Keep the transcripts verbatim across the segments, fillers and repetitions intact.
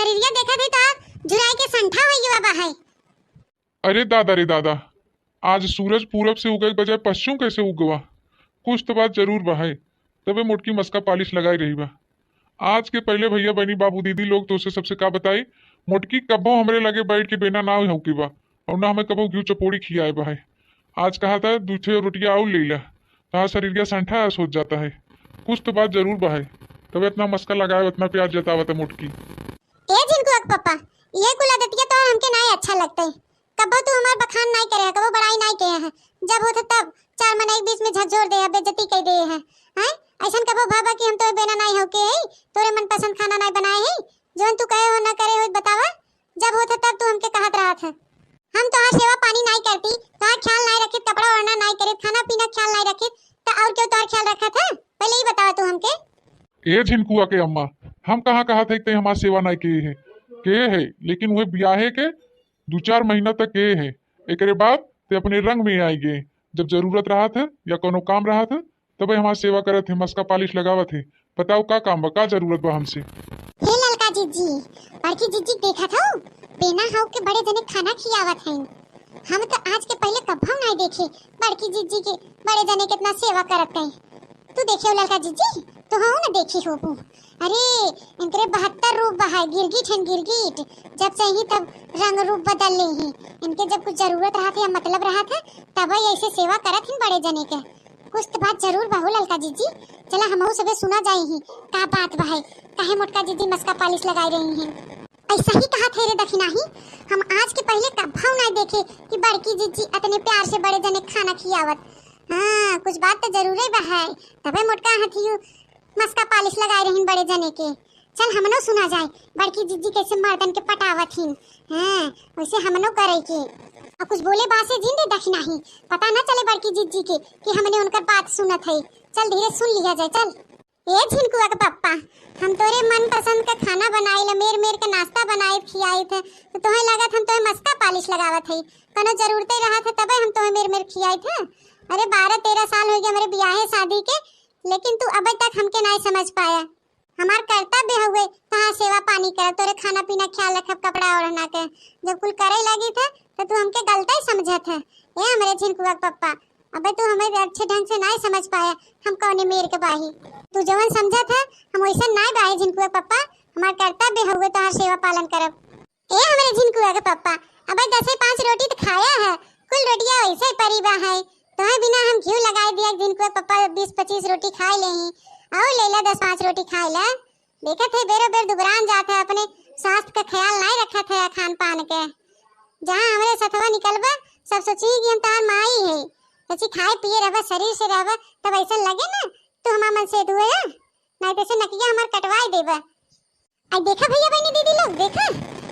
शरीरिया देखत ही तो झुराई के संठा होइ गवा बा है। अरे दादा रे दादा, आज सूरज पूरब से उगे के बजाय पश्चिम कैसे उगवा? कुछ तो बात जरूर बा है, तबे मोटकी मस्का पालिश लगाई रही बा। आज के पहले भैया बहनी बाबू दीदी लोग तोसे सबसे का बताई, मोटकी कबो हमरे लगे बैठ के बेना ना हौकी बा और ना हमें कबो घिउ चपोड़ी खियाए बा है। आज कहा था दू ठे रोटियां और ले ला, तहार शरीर का संठा सोच जाता है। कुछ तो बात जरूर बा है, तबे इतना मस्का लगाए, इतना प्यार जतावत है मोटकी। ए झिनकुआ के पप्पा, ये कुल आदतिया तो हमके नाई अच्छा लगते। कबो तू हमार बखान नाई करे है, कबो बड़ाई नाई करे है। जब होत है तब चार मनई के बीच में झकझोर दे है, बेइज्जती कर दे है। हैं? ऐसन कबो भवा कि हम तोरे बेना नाई हौके है, तोरे मनपसंद खाना नाई बनाए है, जौन तू कहे हो ना करे हो बतावा। जब होत है तब तू हमके कहत रहत है। हम तोहार सेवा पानी नाई करती, तोहार ख्याल नाई रखित, कपड़ा ओढ़ना नाई करित, खाना पीना ख्याल नाई रखित, तो और क्यों तोहार ख्याल रखत है? पहले ही बतावा तू हमके। ए झिनकुआ के अम्मा, हम कहाँ कहत है ते हमार सेवा नाई किए है, किए है, लेकिन वह ब्याहे के दो चार महीना तक किए है। एकरे बाद ते अपने रंग में आई गए। जब जरूरत रहत है या कोनो काम रहत है, तबे हमार सेवा करत है, मस्का पालिश लगावत है। बताओ का काम बा, का जरूरत बा हमसे? हे ललका जिज्जी, बड़की जिज्जी देखत हो, बेना हौके बड़े जने खाना खियावत हैं। हम तो आज के पहले कभो नाई देखे बड़की जिज्जी के बड़े जने कितना सेवा करत हैं। तू देखे हो ललका जिज्जी, तो हो ना देखी होबू। अरे, इनकरे बहत्तर रूप बहाय, गिरगिट हैं गिरगिट। जब चाही तब रंग रूप बदल ले ही। इनके जब कुछ जरूरत रहत है या मतलब रहत है, तब ही ऐसे सेवा करत हैं बड़े जने के। कुछ तो बात जरूर बा हो ललका जिज्जी। चला हमहू सबे सुना जाई ही, का बात बा है, काहे मोटका जिज्जी मस्का पालिश लगाई रही हैं। ऐसा ही कहा थे रे दखिनाही, हम आज के पहले कभो ना देखे कि बड़की जिज्जी अतने प्यार से बड़े जने खाना खियावत। हाँ, कुछ बात तो जरूरे बा है, तबे मोटका हथियू मस्का पालिश लगाए रहीन बड़े जने के। चल हमनो सुना जाए, बड़की जिज्जी कैसे मर्दन के पटावत हिन। हाँ, वैसे हमनो करे के। और कुछ बोले बासे जिन रे दखिनाही, पता ना चले बड़की जिज्जी के कि हमने उनकर बात सुनत है। चल धीरे सुन लिया जाए, चल। ए झिनकुआ के पप्पा, हम तोरे मनपसंद का खाना बनाई ला, मेर मेर के नाश्ता बनाई खियाई थे, तो तोहे लागत हम तोहे मस्का पालिश लगावत है। कोनो जरूरते रहत है तबे हम तोहे मेर मेर खियाई थे। अरे बारह तेरह साल हो गए हमारे ब्याहे शादी के, लेकिन तू अबे तक हमके नाई समझ पाया। हमार कर्तव्य हउए तहार सेवा पानी करब, तोरे खाना पीना ख्याल रखब, कपड़ा ओढ़ना के। जब कुल करे लगी थे तो तू हमके गलते समझत है। ए हमरे झिनकुआ के पप्पा, अबे तू हमें अच्छे ढंग से नाई समझ पाया, हम कौने मेर के बाही। तू जवन समझत है हम वैसन नाई बाही झिनकुआ के पप्पा, हमार कर्तव्य हउए तहार सेवा पालन करब। ए हमरे झिनकुआ के पप्पा, अबे दसे पाँच रोटी तो खाया है, कुल रोटियां वैसे ही परी बा है। तोहे बिना हम घिउ लगाई दिया झिनकुआ के पप्पा, बीस पच्चीस रोटी खाए ले ही, और ले ला दस पाँच रोटी खाए ला। देखत है बेरो बेर दुबरान जात है, अपने स्वास्थ्य का ख्याल नाई रखत है खान पान के। जहाँ हमरे सथवा निकलबा, सब सोची कि हम तहार माई है, सोची खाए पिए रहबा, शरीर से रहबा, तब ऐसा लगे ना तू हमार मन से दुए है, नाई तो से नकिया हमार कटवाए देबा। आई देखा भैया बहनी दीदी लोग, देखा,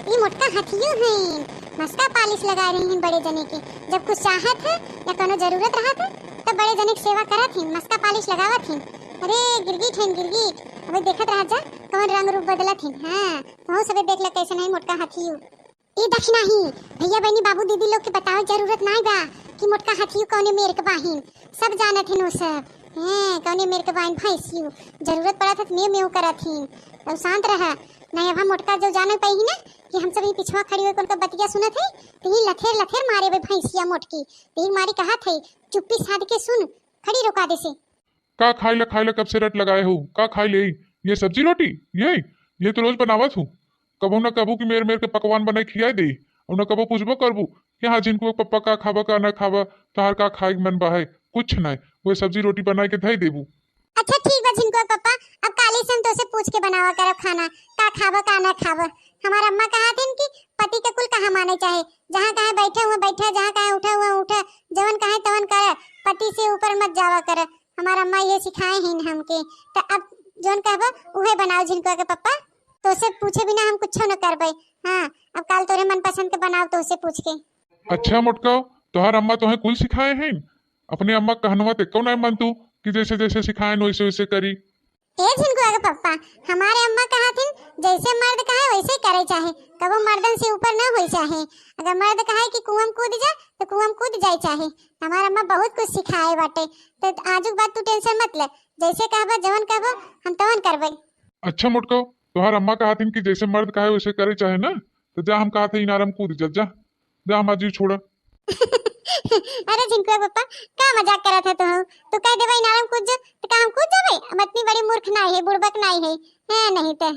ई मोटका हथियो हैं, मस्का पालिश लगा रही हैं बड़े जने के। जब कुछ चाहत है या कोनो जरूरत रहत है, तब बड़े जने के सेवा करत हैं, मस्का पालिश लगावत हैं। अरे गिरगिट हैं गिरगिट, अबे देखत रह जा, कौन रंग रूप बदलत हैं। हाँ, तोहू सबे देख ले कैसे नहीं मोटका हथियो। ए दखिनाही, भैया बहनी बाबू दीदी लोग के बतावे जरूरत नाई बा कि मोटका हथियो कौने मेर के बाहिन, सब जानत हैं वो सब। हैं, कौने मेर के बाहिन भैंसियो, जरूरत पड़त है तो मेव मेव करत हैं। तब शांत रहा, नहीं अब हम मोटका जो जाने पाई ही ना कि हम सब ही पिछवा खड़ी होके उनका बतिया सुनत है, तो ही लथेर लथेर मारे बे भैंसिया मोटकी, तो ही मारी कहत है, चुप्पी साध के सुन, खड़ी रोका दे से। का खाइला खाइला कब से रट लगाए हो? का खाई ले? ये सब्जी रोटी? ये ये तो रोज बनावत हो। कबो ना कबो कि मेर मेर के पकवान बनाई खियाई दे, और ना कबो पूछबो करबू कि हाँ झिनकुआ पप्पा का खाबा का ना खाबा, तहार का खाए के मन बा है? कुछ नहीं, वो सब्जी रोटी बनाई के धई देबू। अच्छा ठीक बा झिनकुआ पप्पा, अब काली से हम तोसे पूछ के बनावा करब खाना, का खाबा का ना खाबा। हमार अम्मा कहा थी कि पति के कुल कहा माने चाहे, जहाँ कहे बैठे हुए बैठे, जहाँ कहे उठे हुए उठे, जवन कहे तवन करे, पति से ऊपर मत जावा करे। हमार अम्मा ये सिखाए हैं हमके। त अब जौन कहबो उहे बनाओ झिनकुआ के पप्पा। तोसे पूछे बिना हम कुछो न करबे। हाँ, अब काल तोरे मनपसंद के बनाओ तोसे पूछ के। अच्छा मोटका, तोहार अम्मा तोहे कुल सिखाए हैं? अपने अम्मा कहनवा ते कौन आए मन तू कि जैसे जैसे सिखाए वैसे वैसे करी? ए झिनकुआ के पप्पा, हमारे अम्मा कहा थिन, जैसे मर्द कहे वैसे करे चाहे, कबो मर्दन से ऊपर न होई चाहे। अगर मर्द कहे कि कुआं में कूद जा, तो कुआं में कूद जाए चाहे। हमार अम्मा बहुत कुछ सिखाए बाटे, तो आजुक बात तू टेंशन मत ले, जैसे कहबा, जवन कहबो, हम तवन करबे। अच्छा मोटका, तोहार अम्मा कहत हिन कि जैसे मर्द कहे वैसे करे चाहे ना, तो जा, हम कहत है इनारम कूद जा, जा, जा हमार जीव छोड़ा। अरे झिनकुआ पप्पा, का मजाक करत है तू? तू कह देबा इनारम कूद जा, तो का हम कूद जाबे? हम इतनी बड़ी मूर्ख नाई है, बुड़बक नाई है, हैं नहीं ते।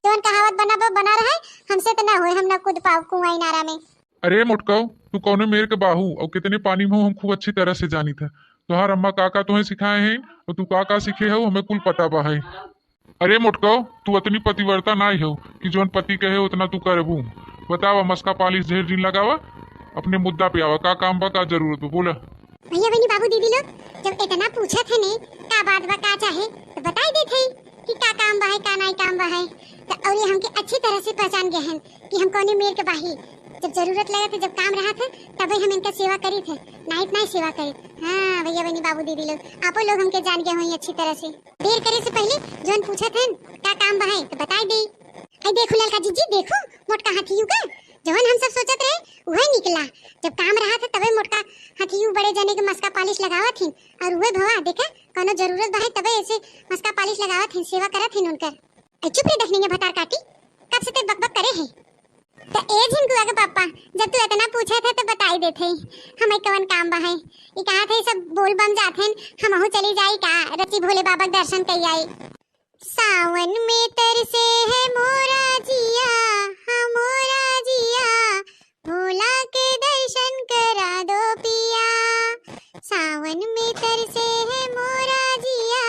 जवन कहावत बना बा, बना रहे, हमसे तो ना होए, हम ना कूद पाओ कुआं इनारा में। अरे मोटकाऊ, तू कौने मेर के बाहू और कितने पानी में हो, हम खूब अच्छी तरह से जानित है। तोहार अम्मा का का तुहें सिखाए हैं और तू का का सीखे हो, हमें कुल पता बा है। अरे मोटकाऊ, तू अतनी पतिव्रता नाई हो कि जौन पति कहे उतना तू करबू। बतावा, मस्का पालिश ढेर दिन लगावा, अपने मुद्दा पे आवा, का काम बा, का जरूरत बा, बोला। भैया बहनी बाबू दीदी लोग, जब इतना पूछत है ने, का बात बा, का चाहे, तो बताई देत है कि का काम बा है, का नाई काम बा है। तो और ये हमके अच्छी तरह से पहचान गए हैं कि हम कौने मेर के बाही। जब जरूरत लगत है, जब काम रहत है, तबे हम इनका सेवा करीत है, नाई तो नाई सेवा करीत। हाँ भैया बहनी बाबू दीदी लोग, आपो लोग हमके जान गए होई अच्छी तरह से। देर करे से पहले जौन पूछत हन का काम बा है तो बताई दे। आई देखो ललका जीजी, देखो मोटका हाथियू का, जवन हम सब सोचत रहे उहे निकला। जब काम रहत है तबे मोटका हाथियू बड़े जने के मस्का पालिश लगावत हिन, और उहे भवा देखा कौनो जरूरत बा है तबे ऐसे मस्का पालिश लगावत हिन, सेवा करत हिन उनकर। आई चुप रे दखनिया भतार काटी, कब से ते बकबक करे है। तो ए झिनकुआ के पापा, जब तू इतना पूछत है तो बताई देत है, हमें कवन काम बा है। ई कहत है सब बोल बम जात हैं, हमहू चली जाई का, रची भोले बाबा के दर्शन कई आई। सावन में तरसे है मोरा जिया, हाँ मोरा जिया, भोला के दर्शन करा दो पिया। सावन में तरसे है मोरा जिया,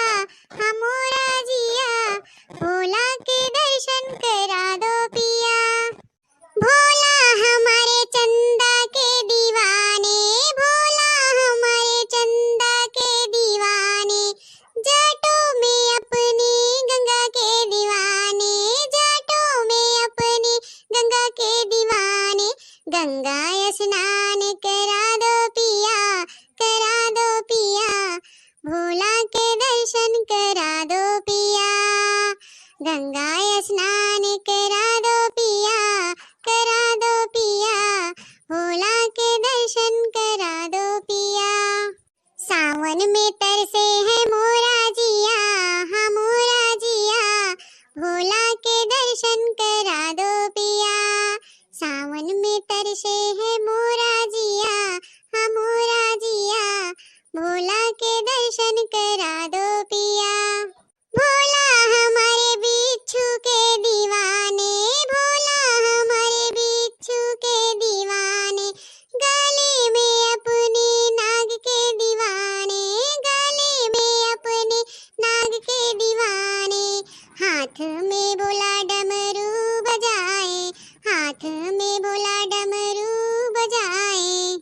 हाँ मोरा जिया, भोला के दर्शन करा दो पिया। भोला हमारे चंदा के दीवाने, भोला हमारे चंदा के दीवाने, जटों में अपनी गंगा के दीवाने, जटों में अपनी गंगा के दीवाने, गंगा स्नान करा दो पिया, करा दो पिया, भोला के दर्शन करा दो पिया, गंगा स्नान करा दो पिया, करा दो पिया, भोला के दर्शन करा दो पिया। सावन में तरसे है मोरा जिया, हाँ मोरा जिया, भोला के दर्शन करा दो पिया। सावन में तरसे है मोरा जिया, हाँ मोरा जिया, भोला के दर्शन करा दो पिया। भोला हमारे बिच्छू के दीवाने, भोला हमारे बिच्छू के दीवाने, गले में अपने नाग के दीवाने, गले में अपने नाग के दीवाने, हाथ में भोला डमरू बजाए, हाथ में भोला डमरू बजाए।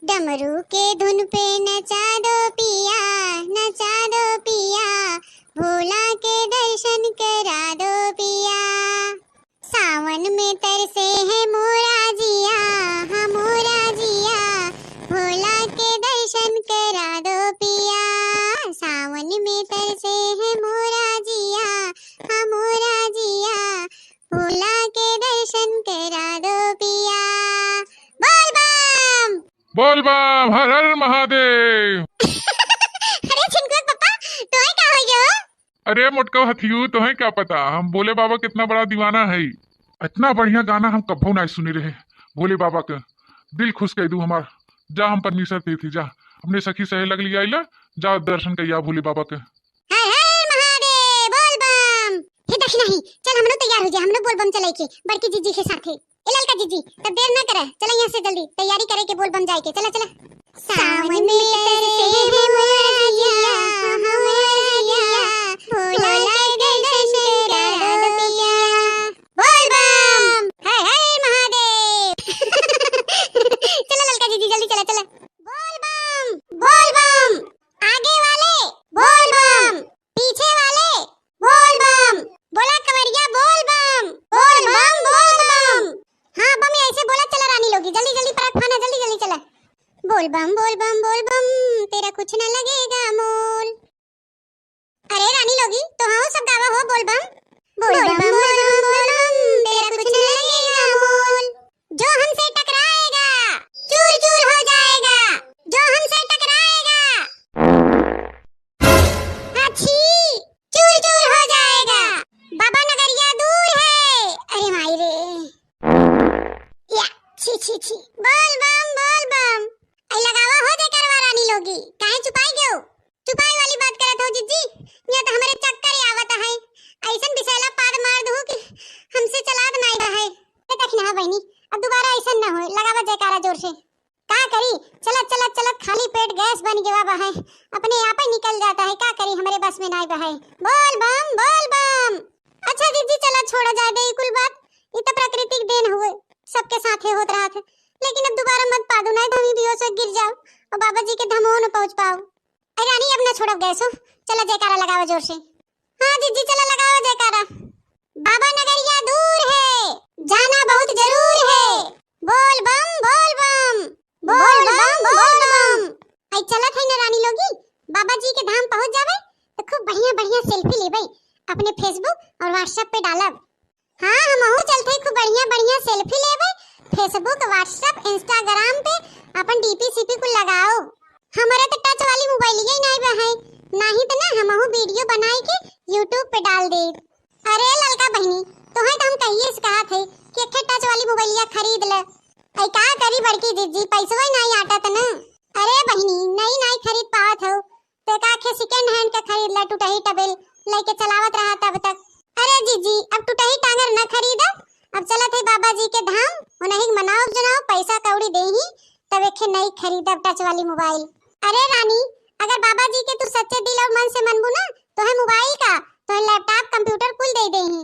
डमरू के धुन पे नचा दो पिया, नचा दो पिया, भोला के दर्शन करा दो पिया। सावन में तरसे है मोरा जिया, हाँ मोरा जिया, भोला के दर्शन करा दो पिया। सावन में तरसे है मोरा जिया, हाँ मोरा जिया, भोला के दर्शन करा दो पिया। बोल बम। बोल बम, हर हर महादेव। अरे झिनकुआ के पप्पा, तोहे का हो गयो? अरे मोटका हथियू, तोहे क्या पता, हम भोले बाबा कितना बड़ा दीवाना है। इतना बढ़िया गाना हम कभो ना सुने रहे भोले बाबा के। दिल खुश कर दू हमार। जा, हम परमेश्वर पे थी, जा अपने सखी सहेलग लिया आइला, जा दर्शन करिया भोले बाबा के। हर हर महादेव, बोल बम। हे दखिना ही, चल हमनो तैयार हो जाए, हमनो बोल बम चले के बड़की जीजी के साथे। ए ललका जीजी, तब देर ना करे, चला यहाँ से जल्दी तैयारी करे के बोल बम जाए के। चला, चला। सावन में तरसे है मोरा जिया, मोरा जिया, भोला के दर्शन करा दो पिया। बोल बम, हर हर महादेव। चला ललका जीजी, जल्दी चला, चला। बोल बम, बोल बम। आगे वाले बोल बम, पीछे वाले बोल बम। बोला कवरिया बोल बम, बोल बम, बोल बम। हाँ बम, ऐसे बोला चला रानी लोगी, जल्दी जल्दी परत फाना, जल्दी जल्दी चला। बोल बम, बोल बम, बोल बम, तेरा कुछ न लगेगा मोल। अरे रानी लोगी, तो हाँ सब गावा हो बोल बम। बोल बम, बोल बम, बोल बम, तेरा कुछ न लगेगा मोल। जो हमसे टकराएगा, चूर चूर हो जाएगा। जो हमसे टकराएगा, हाँ छी, चूर चूर हो जाएगा। बाबा नगरिया दू अब दोबारा ऐसन न होए, लगावा जयकारा जोर से। का करी, चलत चलत चलत खाली पेट गैस बन गवा बा है, अपने आप ही निकल जाता है, का करी, हमरे बस में नाई बा है। बोल बम, बोल बम। अच्छा जिज्जी, चला छोड़ा जाए दे ई कुल बात, ई त प्राकृतिक देन हुए, सबके साथे होत रहत है, लेकिन अब दोबारा मत पादू, नाई तो हम ही बेहोश हो गिर जाओ और बाबा जी के धामो न पहुँच पाओ। अरे रानी, अब ना छोड़ब गैस हो, चला जयकारा लगावा जोर से। हाँ जिज्जी, चला लगावा जयकारा। बाबा नगरिया दूर है, जाना बहुत जरूर है। बोल बम, बोल बम, बोल बम, बोल बम। आई चलत है ना रानी लोगी, बाबा जी के धाम पहुँच जावे तो खूब बढ़िया बढ़िया सेल्फी लेबे, अपने Facebook और WhatsApp पे डालब। हाँ, हमहू चलते खूब बढ़िया बढ़िया सेल्फी लेबे, Facebook, WhatsApp, Instagram पे अपन डीपी सीपी कुल लगाओ। हमारे तो टच वाली मोबाइलिया ही नाई बा है, नाही तो ना हमहू वीडियो बनाई के YouTube पे डाल दे। अरे ललका बहिनी, तोहे तो हम कहिए से कहा थे कि एक ठे टच वाली मोबाइलिया खरीद ले। ऐ का करी बड़की जिज्जी, पैसवा ही नाई आटत न। अरे बहिनी, नई नाई खरीद पावत हो, तो एक आखे सेकंड हैंड के खरीद ले, टूटही टबेल लेके चलावत रहा तब तक। अरे जिज्जी, अब टूटही टांगर न खरीदब, अब चलत है बाबा जी के धाम, उन्हीं के मनाओ जनाओ, पैसा कौड़ी देही, तब एक नई खरीदब टच वाली मोबाइल। अरे रानी, अगर बाबा जी के तू सच्चे दिल और मन से मनबू ना, तोहे मोबाइल का, तोहे लैपटॉप, कंप्यूटर कुल दे देही।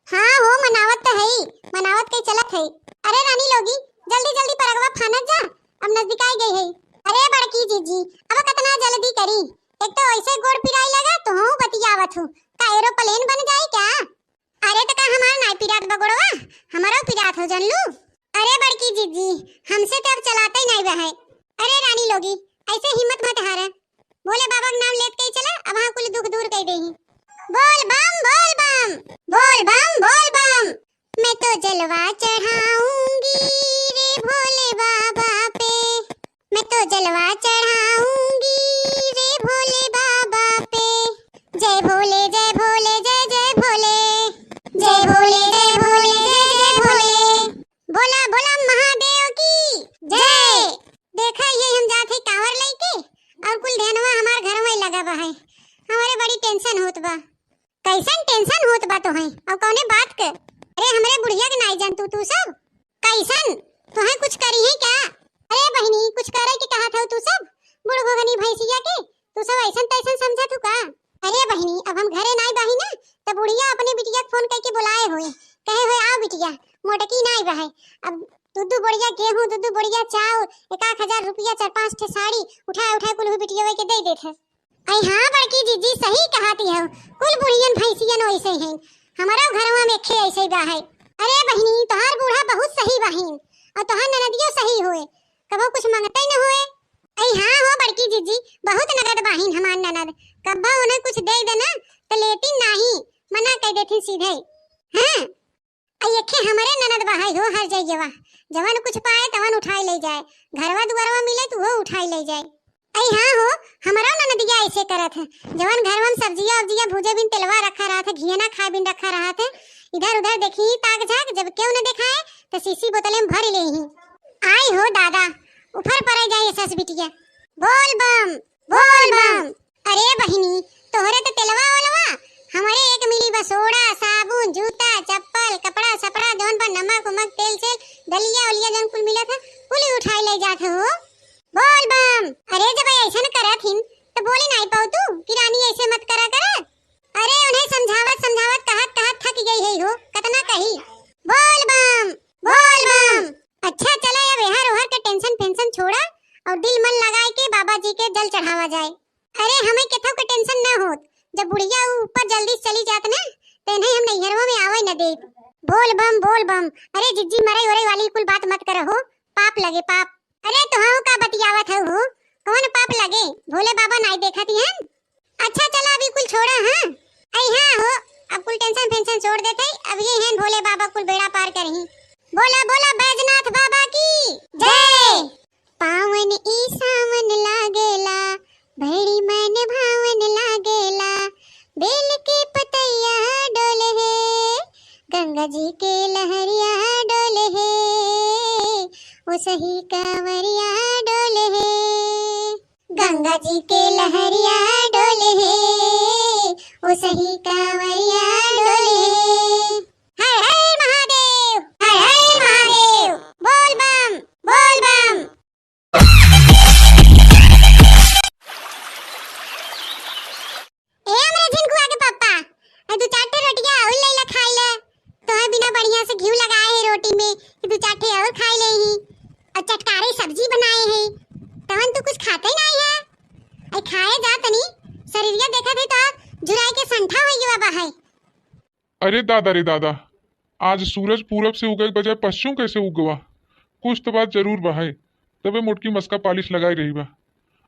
हाँ हो, मनावत तो है ही, मनावत के चलत है। अरे रानी लोगी, जल्दी जल्दी परगवा फानत जा, अब नजदीकाई गई है। अरे बड़की जीजी, अब कतना जल्दी करी, एक तो ऐसे गोड़ पिराई लगा, तो हूँ बतियावत हूँ, का एरोप्लेन बन जाए क्या? अरे तो का हमार नाई पिरात बा गोड़वा, हमारो पिरात हो जानलू। अरे बड़की जीजी, हमसे तो अब चलाते ही नाई बा है। अरे रानी लोगी, ऐसे हिम्मत मत हारा, भोले बाबा के नाम लेत के ही चला, अब हाँ कुल दुख दूर कर देही। बोल बम, बोल बम, बोल बम, बोल बम। मैं तो जलवा चढ़ाऊंगी रे भोले बाबा पे, मैं तो जलवा चढ़ाऊंगी रे भोले बाबा पे। जय भोले, जय भोले, जय जय भोले, जय भोले, जय भोले, जय जय भोले। बोला बोला महादेव की जय। देखा ये हम जात है कांवर लेके और कुल ध्यानवा हमार घर में लगा बा है। हमारे बड़ी टेंशन होत बा। कैसन टेंशन होत बा तोहे? और कौने बात के? अरे हमरे बुढ़िया के नाई जानतू तू सब? कैसन? तोहे कुछ करी है क्या? अरे बहिनी, कुछ करे के कहा था तू सब? बूढ़ घोघनी भैंसिया के तू सब ऐसन तैसन समझत हू का? अरे बहिनी, अब हम घरे नाई बाही ना, त बुढ़िया अपने बिटिया के फोन करके बुलाए होए, कहे होए, "आओ बिटिया, मोटकी नाई बा है, अब दू दू बोरिया गेहूं, दू दू बोरिया चाउर, एक आध हजार रुपया, चार पांच ठे साड़ी उठाए उठाए कुल हु बिटिया के दे देत है।" अरे हाँ बड़की जीजी, सही कहती हो, कुल बुढ़ियन भैंसियन वैसे हैं, हमारो घरवा में खे ऐसे बा है। अरे बहिनी, तोहार बूढ़ा बहुत सही बाहिन, और तोहार ननदियो सही होए, कबो कुछ मांगते न होए। अरे हाँ हो बड़की जीजी, बहुत नगद बाहिन हमार ननद, कब्बा उन्हें कुछ दे देना तो लेती नाही, मना कर देती सीधे। हाँ, अरे एखे हमरे ननद बा है हो हर जइयवा, जवन कुछ पाए तवन उठाई ले जाए, घरवा दुआरवा मिले तो वो उठाई ले जाए। अरे हाँ हो, हमरो ननदिया ऐसे करत है, जवन घरवा में सब्जिया उब्जिया भूजे बिन तेलवा रखा रहत है, घियना खाए बिन रखा रहत है, इधर उधर देखी ताक झाक, जब केहू न देखाए तो शीशी बोतले में भर ले ही। आई हो दादा, उफर पड़े जाए सस बिटिया। बोल बम, बोल बम। अरे बहिनी, तोहरे तो तेलवा ओलवा, हमरे एक मिली बा सोडा, साबुन, जूता, चप्पल, कपड़ा सपड़ा, जौन पर नमक उमक, तेल सेल, दलिया उलिया जौन कुल मिलत है, कुल ही उठाई ले जात हो। बोल बम। अरे जब ऐसन करत हिन, तो बोले नाई पाऊ तू कि रानी ऐसे मत करा कर। अरे उन्हें समझावत समझावत कहत कहत थक गई है हो, कतना कही। बोल बम, बोल बम। अच्छा चला, अब एहर ओहर के टेंशन फेंशन छोड़ा और दिल मन लगाए के बाबा जी के जल चढ़ावा जाए। अरे हमें केथो के टेंशन ना होत, जब बुढ़िया ऊ ऊपर जल्दी से चली जात ना, तो इन्हें हम नैहरवा में आवे न देत। बोल बम, बोल बम। अरे जिज्जी, मरई उरई वाली कुल बात मत करहो, पाप लगे पाप। अरे तोहाऊ का बतियावत हऊ हो, कौन पाप लगे? भोले बाबा नाई देखत ही हन। अच्छा चला अभी कुल छोड़ा, हाँ। अई हाँ हो, अब कुल टेंशन फेंशन छोड़ देते, अब ये हैं भोले बाबा कुल बेड़ा पार करही। बोला बोला बैजनाथ बाबा की जय। पावन ई सावन लागेला, बड़ी मन भावन लागेला, बेल के पतैया डोले है, गंगा जी के लहरिया डोले है, ओ सही कांवरिया डोले है। गंगा जी के लहरिया डोले है, ओ सही कांवरिया डोले है। हर हर महादेव, हर हर महादेव। अरे दादा रे दादा, आज सूरज पूरब से उगे के बजाय पश्चिम कैसे उगवा? कुछ तो बात जरूर बा है, तबे मोटकी मस्का पालिश लगाई रही बा।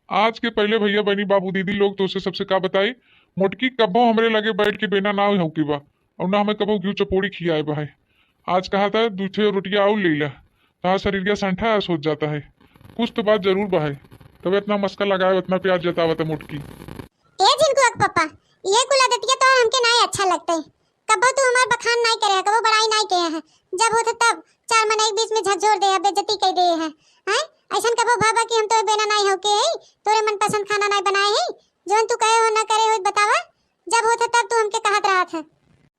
आज के पहले भैया बहनी बाबू दीदी लोग तोसे सबसे का बताई, मोटकी कबो हमरे लगे बैठ के बेना ना हौके बा, और ना हमें कबो घिउ चपोड़ी खियाए बा है। आज कहा था दू ठे रोटियां और ले ला, तहार शरीर का संठा ऐस हो जाता है। कुछ तो बात जरूर बा है, तबे इतना मस्का लगाए, इतना प्यार जतावत है मोटकी। ए झिनकुआ के पप्पा, ये कुल आदतिया तो हमके नाई अच्छा लगते। कबो तू हमार बखान नाई करे है, कबो बड़ाई नाई करे है। जब होत है तब चार मनई के बीच में झकझोर दे है, बेइज्जती कर दे है। हैं? ऐसन कबो भाबा कि हम तोहे बेना नाई हौके है, तोरे मनपसंद खाना नाई बनाए है? जौन तू कहे हो ना करे हो बतावा, जब होत है तब तू हमके कहत रहत है।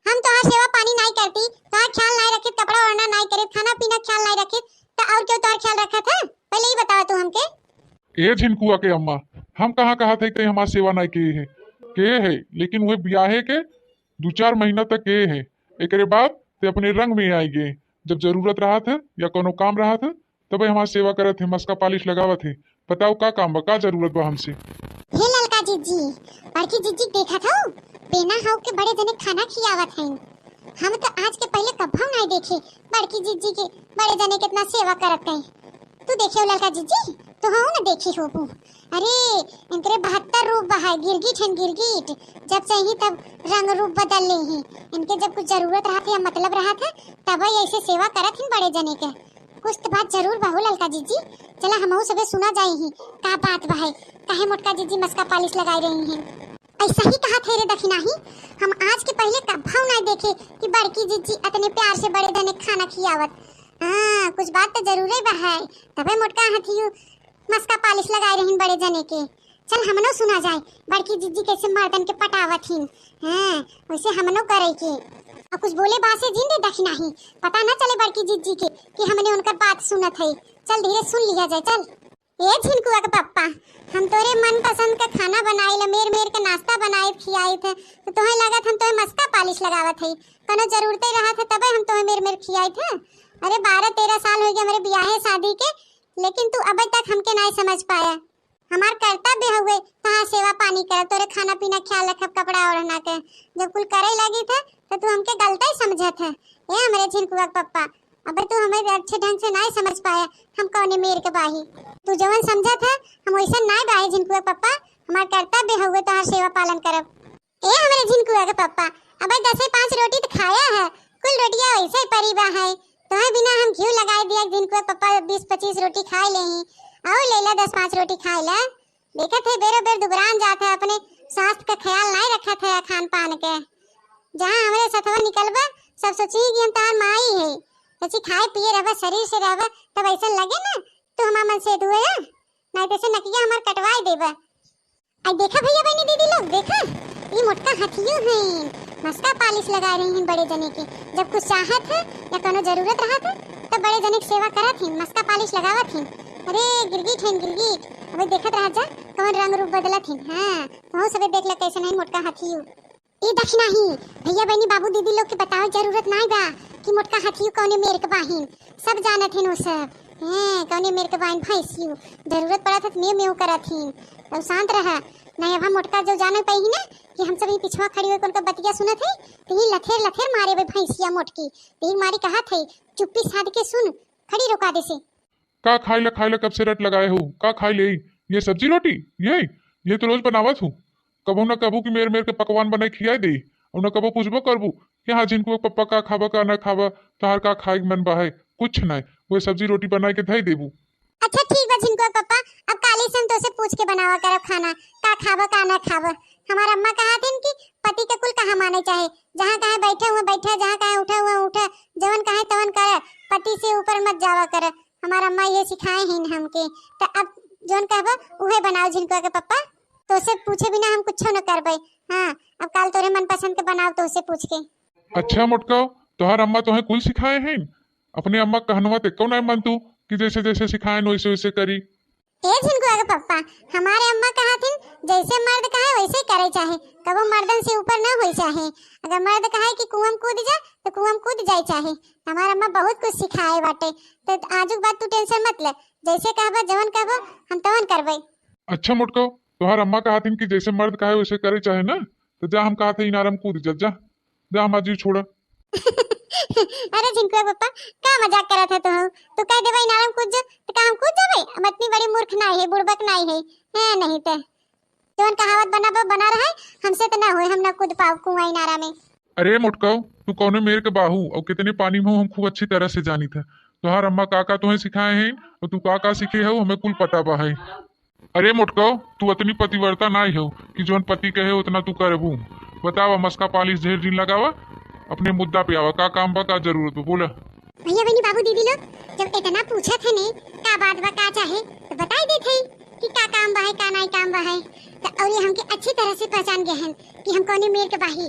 हम तोहार सेवा पानी नाई करती, तोहार ख्याल नाई रखित, कपड़ा ओढ़ना नाई करित, खाना पीना ख्याल नाई रखित, तो और क्यों तोहार ख्याल रखत है? पहले ही बतावा तू हमके। ए झिनकुआ के अम्मा, हम कहाँ कहत है ते हमार सेवा नाई किए है, के है, लेकिन वह ब्याहे के दू चार महीना तक के है, एकरे बाद ते अपने रंग में आई गए। जब जरूरत रहत है या कोनो काम रहत है, तबे हमार सेवा करत है, मस्का पालिश लगावत है। बताओ का काम बा, का जरूरत बा हमसे? हे ललका जिज्जी, बड़की जिज्जी देखत हौ, बेना हौ के बड़े जने खाना खियावत हैं। हम तो आज के पहले कभौ नाई देखे बड़की जिज्जी के बड़े जने कितना सेवा करत हैं। तू देखे हो ललका जिज्जी, तो हो ना देखी होबू। अरे, इनकरे बहत्तर रूप बहाय, गिरगिट हैं गिरगिट, जब चाही तब रंग रूप बदल ले ही। इनके जब कुछ जरूरत रहत है या मतलब रहत है, तब ऐसे सेवा करत हैं बड़े जने के। कुछ तो बात जरूर बा हो ललका जिज्जी। चला हमहू सबे सुना जाई ही, का बात बा है, काहे मोटका जिज्जी मस्का पालिश लगाई रही हैं। ऐसा ही कहा थे रे दखिनाही, हम आज के पहले कभौ ना देखे कि बड़की जिज्जी अतने प्यार से बड़े जने खाना खियावत। हाँ, कुछ बात तो जरूरे बा है, तबे मोटका हथियू मस्का पालिश लगाए रहीन बड़े जने के। चल हमनो सुना जाए, बड़की जिज्जी कैसे मर्दन के पटावत हिन। हाँ, वैसे हमनो करे के। और कुछ बोले बासे जिन दे दखिनाही, पता ना चले बड़की जिज्जी के कि हमने उनकर बात सुनत है। चल धीरे सुन लिया जाए, चल। ए झिनकुआ के पप्पा, हम तोरे मनपसंद का खाना बनाई ला, मेर मेर के नाश्ता बनाई खियाई थे, तो तोहे लगत हम तोहे मस्का पालिश लगावत है। कोनो जरूरते रहत है तबे हम तोहे मेर मेर खियाई थे। अरे बारह तेरह साल हो गए हमरे बियाहे शादी के, लेकिन तू अबे तक हमके नाई समझ पाया। हमार कर्तव्य हउए तहार सेवा पानी करब, तोरे खाना पीना ख्याल रखब, कपड़ा ओढ़ना के। जब कुल करे लगी थे तो तू हमके गलता ही समझत है। ए हमरे झिनकुआ के पप्पा, अबे तू हमें अच्छे ढंग से नाई समझ पाया, हम कौने मेर के बाही। तू जवन समझत है हम वैसन नाई बाही झिनकुआ के पप्पा, हमार कर्तव्य हउए तहार सेवा पालन करब। ए हमरे झिनकुआ के पप्पा, अबे दसे पाँच रोटी तो खाया है, कुल रोटिया वैसे ही परी बा है। तोहे बिना हम घिउ लगाए दिया झिनकुआ के पप्पा, बीस पच्चीस रोटी खाए ले ही। आओ ले ला दस पाँच रोटी खाए ला। देखत है बेरो बेर दुबरान जात है, अपने स्वास्थ्य का ख्याल नाई रखत है खान पान के। जहाँ हमरे सथवा निकलबा, सब सोची कि हम तहार माई है। सोची खाए पिए रहबा, शरीर से रहबा, तब ऐसा लगे ना तू हमार मन से दुए है, नाई तो ऐसे नकिया हमार कटवाए देबा। आई देखा भैया बहनी दीदी लोग, देखा, ई मोटका हथियो हैं, मस्का पालिश लगा रही हैं बड़े जने के। जब कुछ चाहत है या कोनो जरूरत रहत है, तब बड़े जने के सेवा करत हैं, मस्का पालिश लगावत हैं। अरे गिरगिट हैं गिरगिट, अबे देखत रह जा, कौन रंग रूप बदलत हैं। हाँ, तोहू सबे देख ले कैसे नहीं मोटका हथियो। ई दखिनाही, भैया बहनी बाबू दीदी लोग के बतावे जरूरत नाई बा कि मोटका हथियो कौने मेर के बाहिन। सब जानत हिन वो सब। हैं, कौने मेर के बाइन भैंसियो। जरूरत पड़त है त मेव मेव करत हिन। तब शांत रहा। नहीं अब हम मोटका जो जाने पाई ही ना कि हम सब ही पिछवा खड़ी होके उनका बतिया सुनत है, तो ही लथेर लथेर मारे बे भैंसिया मोटकी। तो ही मारी कहत है, चुप्पी साध के सुन, खड़ी रोका दे से। का खाइला खाइला कब से रट लगाए हो? का खाई ले? ये सब्जी रोटी? ये, ये तो रोज बनावत हूँ। कबो ना कबो कि मेर मेर के पकवान बनाई खियाई दे, और ना कबो पूछबो करबू कि हाँ झिनकुआ पप्पा का खाबा का ना खाबा, तोहार का खाए के मन बा है, कुछ ना, वो सब्जी रोटी बनाई के धई देबू। अच्छा ठीक बा झिनकुआ पप्पा, अब काली से हम तोसे पूछ के बनावा करब खाना, का खाबा का ना खाबा। हमार अम्मा कहा थिन कि पति के कुल कहा माने चाहे, जहाँ कहे बैठे हुए बैठे, जहाँ कहे उठे हुए उठे, जवन कहे तवन करे, पति से ऊपर मत जावा करे। हमार अम्मा ये सिखाए हिन हमके। त अब जौन कहबो उहे बनाओ झिनकुआ के पप्पा, तोसे पूछे बिना हम कुछो न करबे। हाँ, अब काल तोरे मनपसंद के बनाओ तोसे पूछ के। अच्छा मोटका, तोहार अम्मा तोहे कुल सिखाए हैं? अपने अम्मा कहनवा ते कौन आए मन तू कि जैसे जैसे सिखाए वैसे वैसे करी? ए झिनकुआ के पप्पा, हमारे अम्मा कहा थिन जैसे मर्द कहे वैसे करे चाहे, कबो मर्दन से ऊपर न होई चाहे। अगर मर्द कहे कि कुआं में कूद जा तो कुआं में कूद जाए चाहे। हमार अम्मा बहुत कुछ सिखाए बाटे, तो आजुक बात तू टेंशन मत ले, जैसे कहबा जवन कहबा हम तवन करबे। अच्छा मोटका, तोहार अम्मा कहत हिन कि जैसे मर्द कहे वैसे करे चाहे ना, तो जा हम कहत है इनारम कूद जा, जा। जा हमार जीव छोड़ा। अरे झिनकुआ पप्पा, का मजाक करत है तू? तू कह देबे इनारा में कूद जा, तो का हम कूद जाबे? हम इतनी बड़ी मूर्ख नाई है, बुड़बक नाई है, है नहीं ते। जौन कहावत बना बा, बना रहे, हमसे तो ना होए, हम ना कूद पाओ कुआं इनारा में। अरे मोटकाऊ, तू कौने मेर के बाहू और कितने पानी में हो, हम खूब अच्छी तरह से जानित है। तोहार अम्मा का का तोहे सिखाए हैं और तू का का सीखे हो, हमें कुल पता बा है। अरे मोटकाऊ, तू अतनी पतिव्रता नाई हो कि जौन पति कहे उतना तू करबू। बतावा, मस्का पालिश ढेर दिन लगावा, अपने मुद्दा पे आवा, का काम बा, का जरूरत बा, बोला। भैया बहनी बाबू दीदी लोग, जब इतना पूछत है ने, का बात बा, का चाहे, तो बताई देत है कि का काम बा है, का नाई काम बा है। तो और ये हमके अच्छी तरह से पहचान गए हैं कि हम कौने मेर के बाही।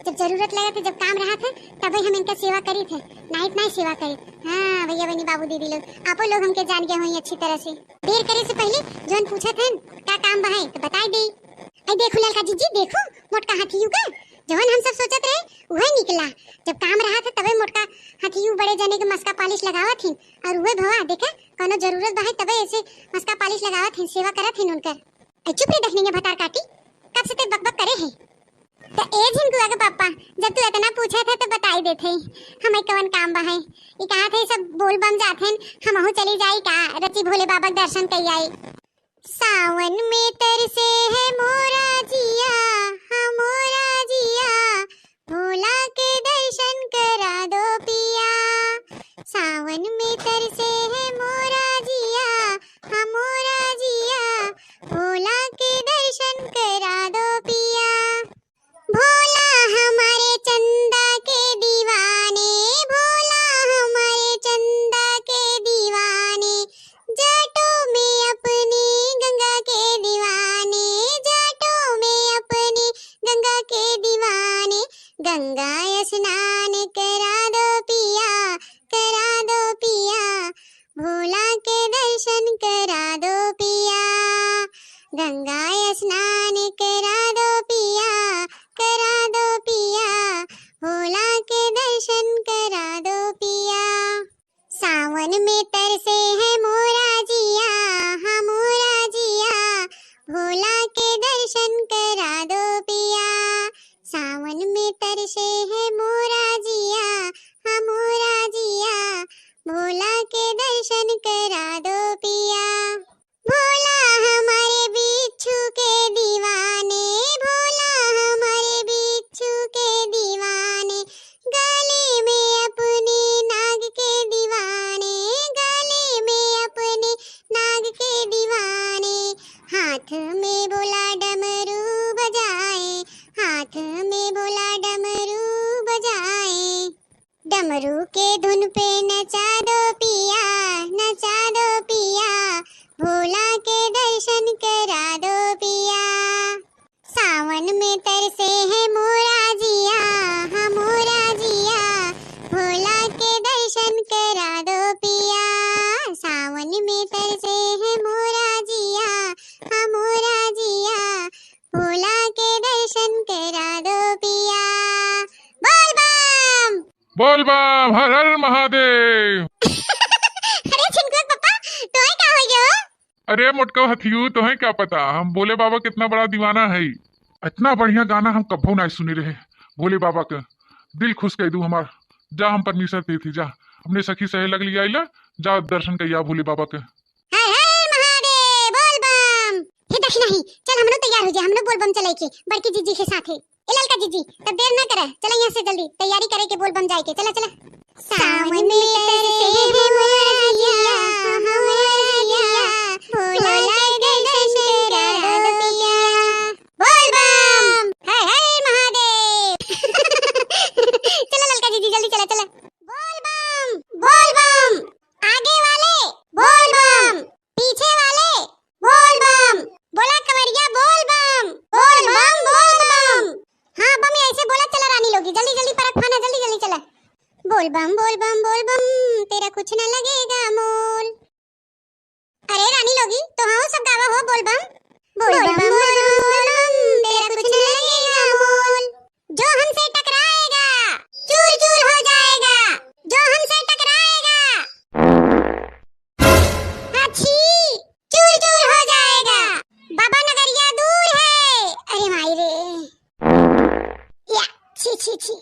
जब जरूरत लगत है, जब काम रहत है, तबे हम इनका सेवा करीत है, नाई तो नाई सेवा करीत। हाँ भैया बहनी बाबू दीदी लोग, आपो लोग हमके जान गए होई अच्छी तरह से। देर करे से पहले जौन पूछत हन का काम बा है तो बताई दे। आई देखो ललका जीजी, देखो मोटका हाथियू का, जौन हम सब सोचत रहे उहे निकला। जब काम रहत है तबे मोटका हाथियू बड़े जने के मस्का पालिश लगावत हिन, और उहे भवा देखा कौनो जरूरत बा है तबे ऐसे मस्का पालिश लगावत हिन, सेवा करत हिन उनकर। आई चुप रे दखनिया भतार काटी, कब से ते बकबक करे है। तो ए झिनकुआ के पापा, जब तू इतना पूछत है तो बताई देत है, हमें कवन काम बा है। ई कहा थे सब बोल बम जात हैं, हमहू चली जाई का, रची भोले बाबा के दर्शन कई आई। सावन में तरसे है मोरा जिया, हाँ मोरा जिया, भोला के दर्शन करा दो पिया। सावन में तरसे है मोरा जिया, हाँ मोरा जिया, भोला के दर्शन करा दो पिया। भोला हमारे चंदा के दीवाने, भोला हमारे चंदा के दीवाने, जाटों में अपनी गंगा के दीवाने, जाटों में अपनी गंगा के दीवाने, गंगा स्नान करा दो पिया, करा दो पिया, भोला के दर्शन करा दो पिया, गंगा स्नान करा दो पिया, करा दो पिया, भोला के दर्शन करा दो पिया। सावन में तरसे है मोरा जिया, हाँ मोरा जिया, भोला के दर्शन करा दो पिया। सावन में तरसे है मोरा जिया, हाँ मोरा जिया, भोला के दर्शन करा दो पिया। भोला हमारे बिच्छू के दीवाने, भोला हमारे बिच्छू के दीवाने, गले में अपने नाग के दीवाने, गले में अपने नाग के दीवाने, हाथ में भोला डमरू बजाए, हाथ में भोला डमरू बजाए। डमरू के धुन पे नचा दो पिया, नचा दो पिया, भोला के दर्शन करा दो पिया। सावन में तरसे है मोरा जिया, हाँ मोरा जिया, भोला के दर्शन करा दो पिया। सावन में तरसे है मोरा जिया, हाँ मोरा जिया, भोला के दर्शन करा दो पिया। बोल बम। बोल बम, हर हर महादेव। अरे झिनकुआ पप्पा, तोहे का हो गयो? अरे मोटका हथियू, तोहे क्या पता, हम भोले बाबा के इतना बड़ा दीवाना है। इतना बढ़िया गाना हम कभो ना सुने रहे भोले बाबा के। दिल खुश कर दू हमार। जा, हम परमेश्वर पे थी, जा अपने सखी सहेलक लिया आइला, जा दर्शन करिया भोले बाबा के। हर हर महादेव, बोल बम। हे दखिना ही, चल हमनो तैयार हो जा, हमनो बोल बम चले के बड़की जीजी के साथ है। ए ललका जीजी, तब देर ना करे, चला यहाँ से जल्दी तैयारी करे के बोल बम जाए के, चला चला। सावन में तरसे है मोरा जिया, मोरा जिया, भोला के दर्शन करा दो पिया। बोल बम, हर हर महादेव। चला ललका जीजी, जल्दी चला चला। बोल बम, बोल बम। आगे वाले बोल बम, पीछे वाले बोल बम। बोला कंवरिया बोल बम, बोल बम, बोल बम। हाँ बम, ऐसे बोला चला रानी लोगी, जल्दी जल्दी परत फाना, जल्दी जल्दी चला। बोल बम बोल बम बोल बम, तेरा कुछ न लगेगा मोल। अरे रानी लोगी, तो हाँ सब गावा हो बोल बम। बोल बम बोल बम बोल बम, तेरा कुछ न लगेगा मोल। जो हमसे टकराएगा चूर चूर हो जाएगा, जो हमसे टकराएगा। हाँ, छी, चूर चूर हो जाएगा। बाबा नगरिया दूर है। अरे माई रे। या, छी, छी, छी।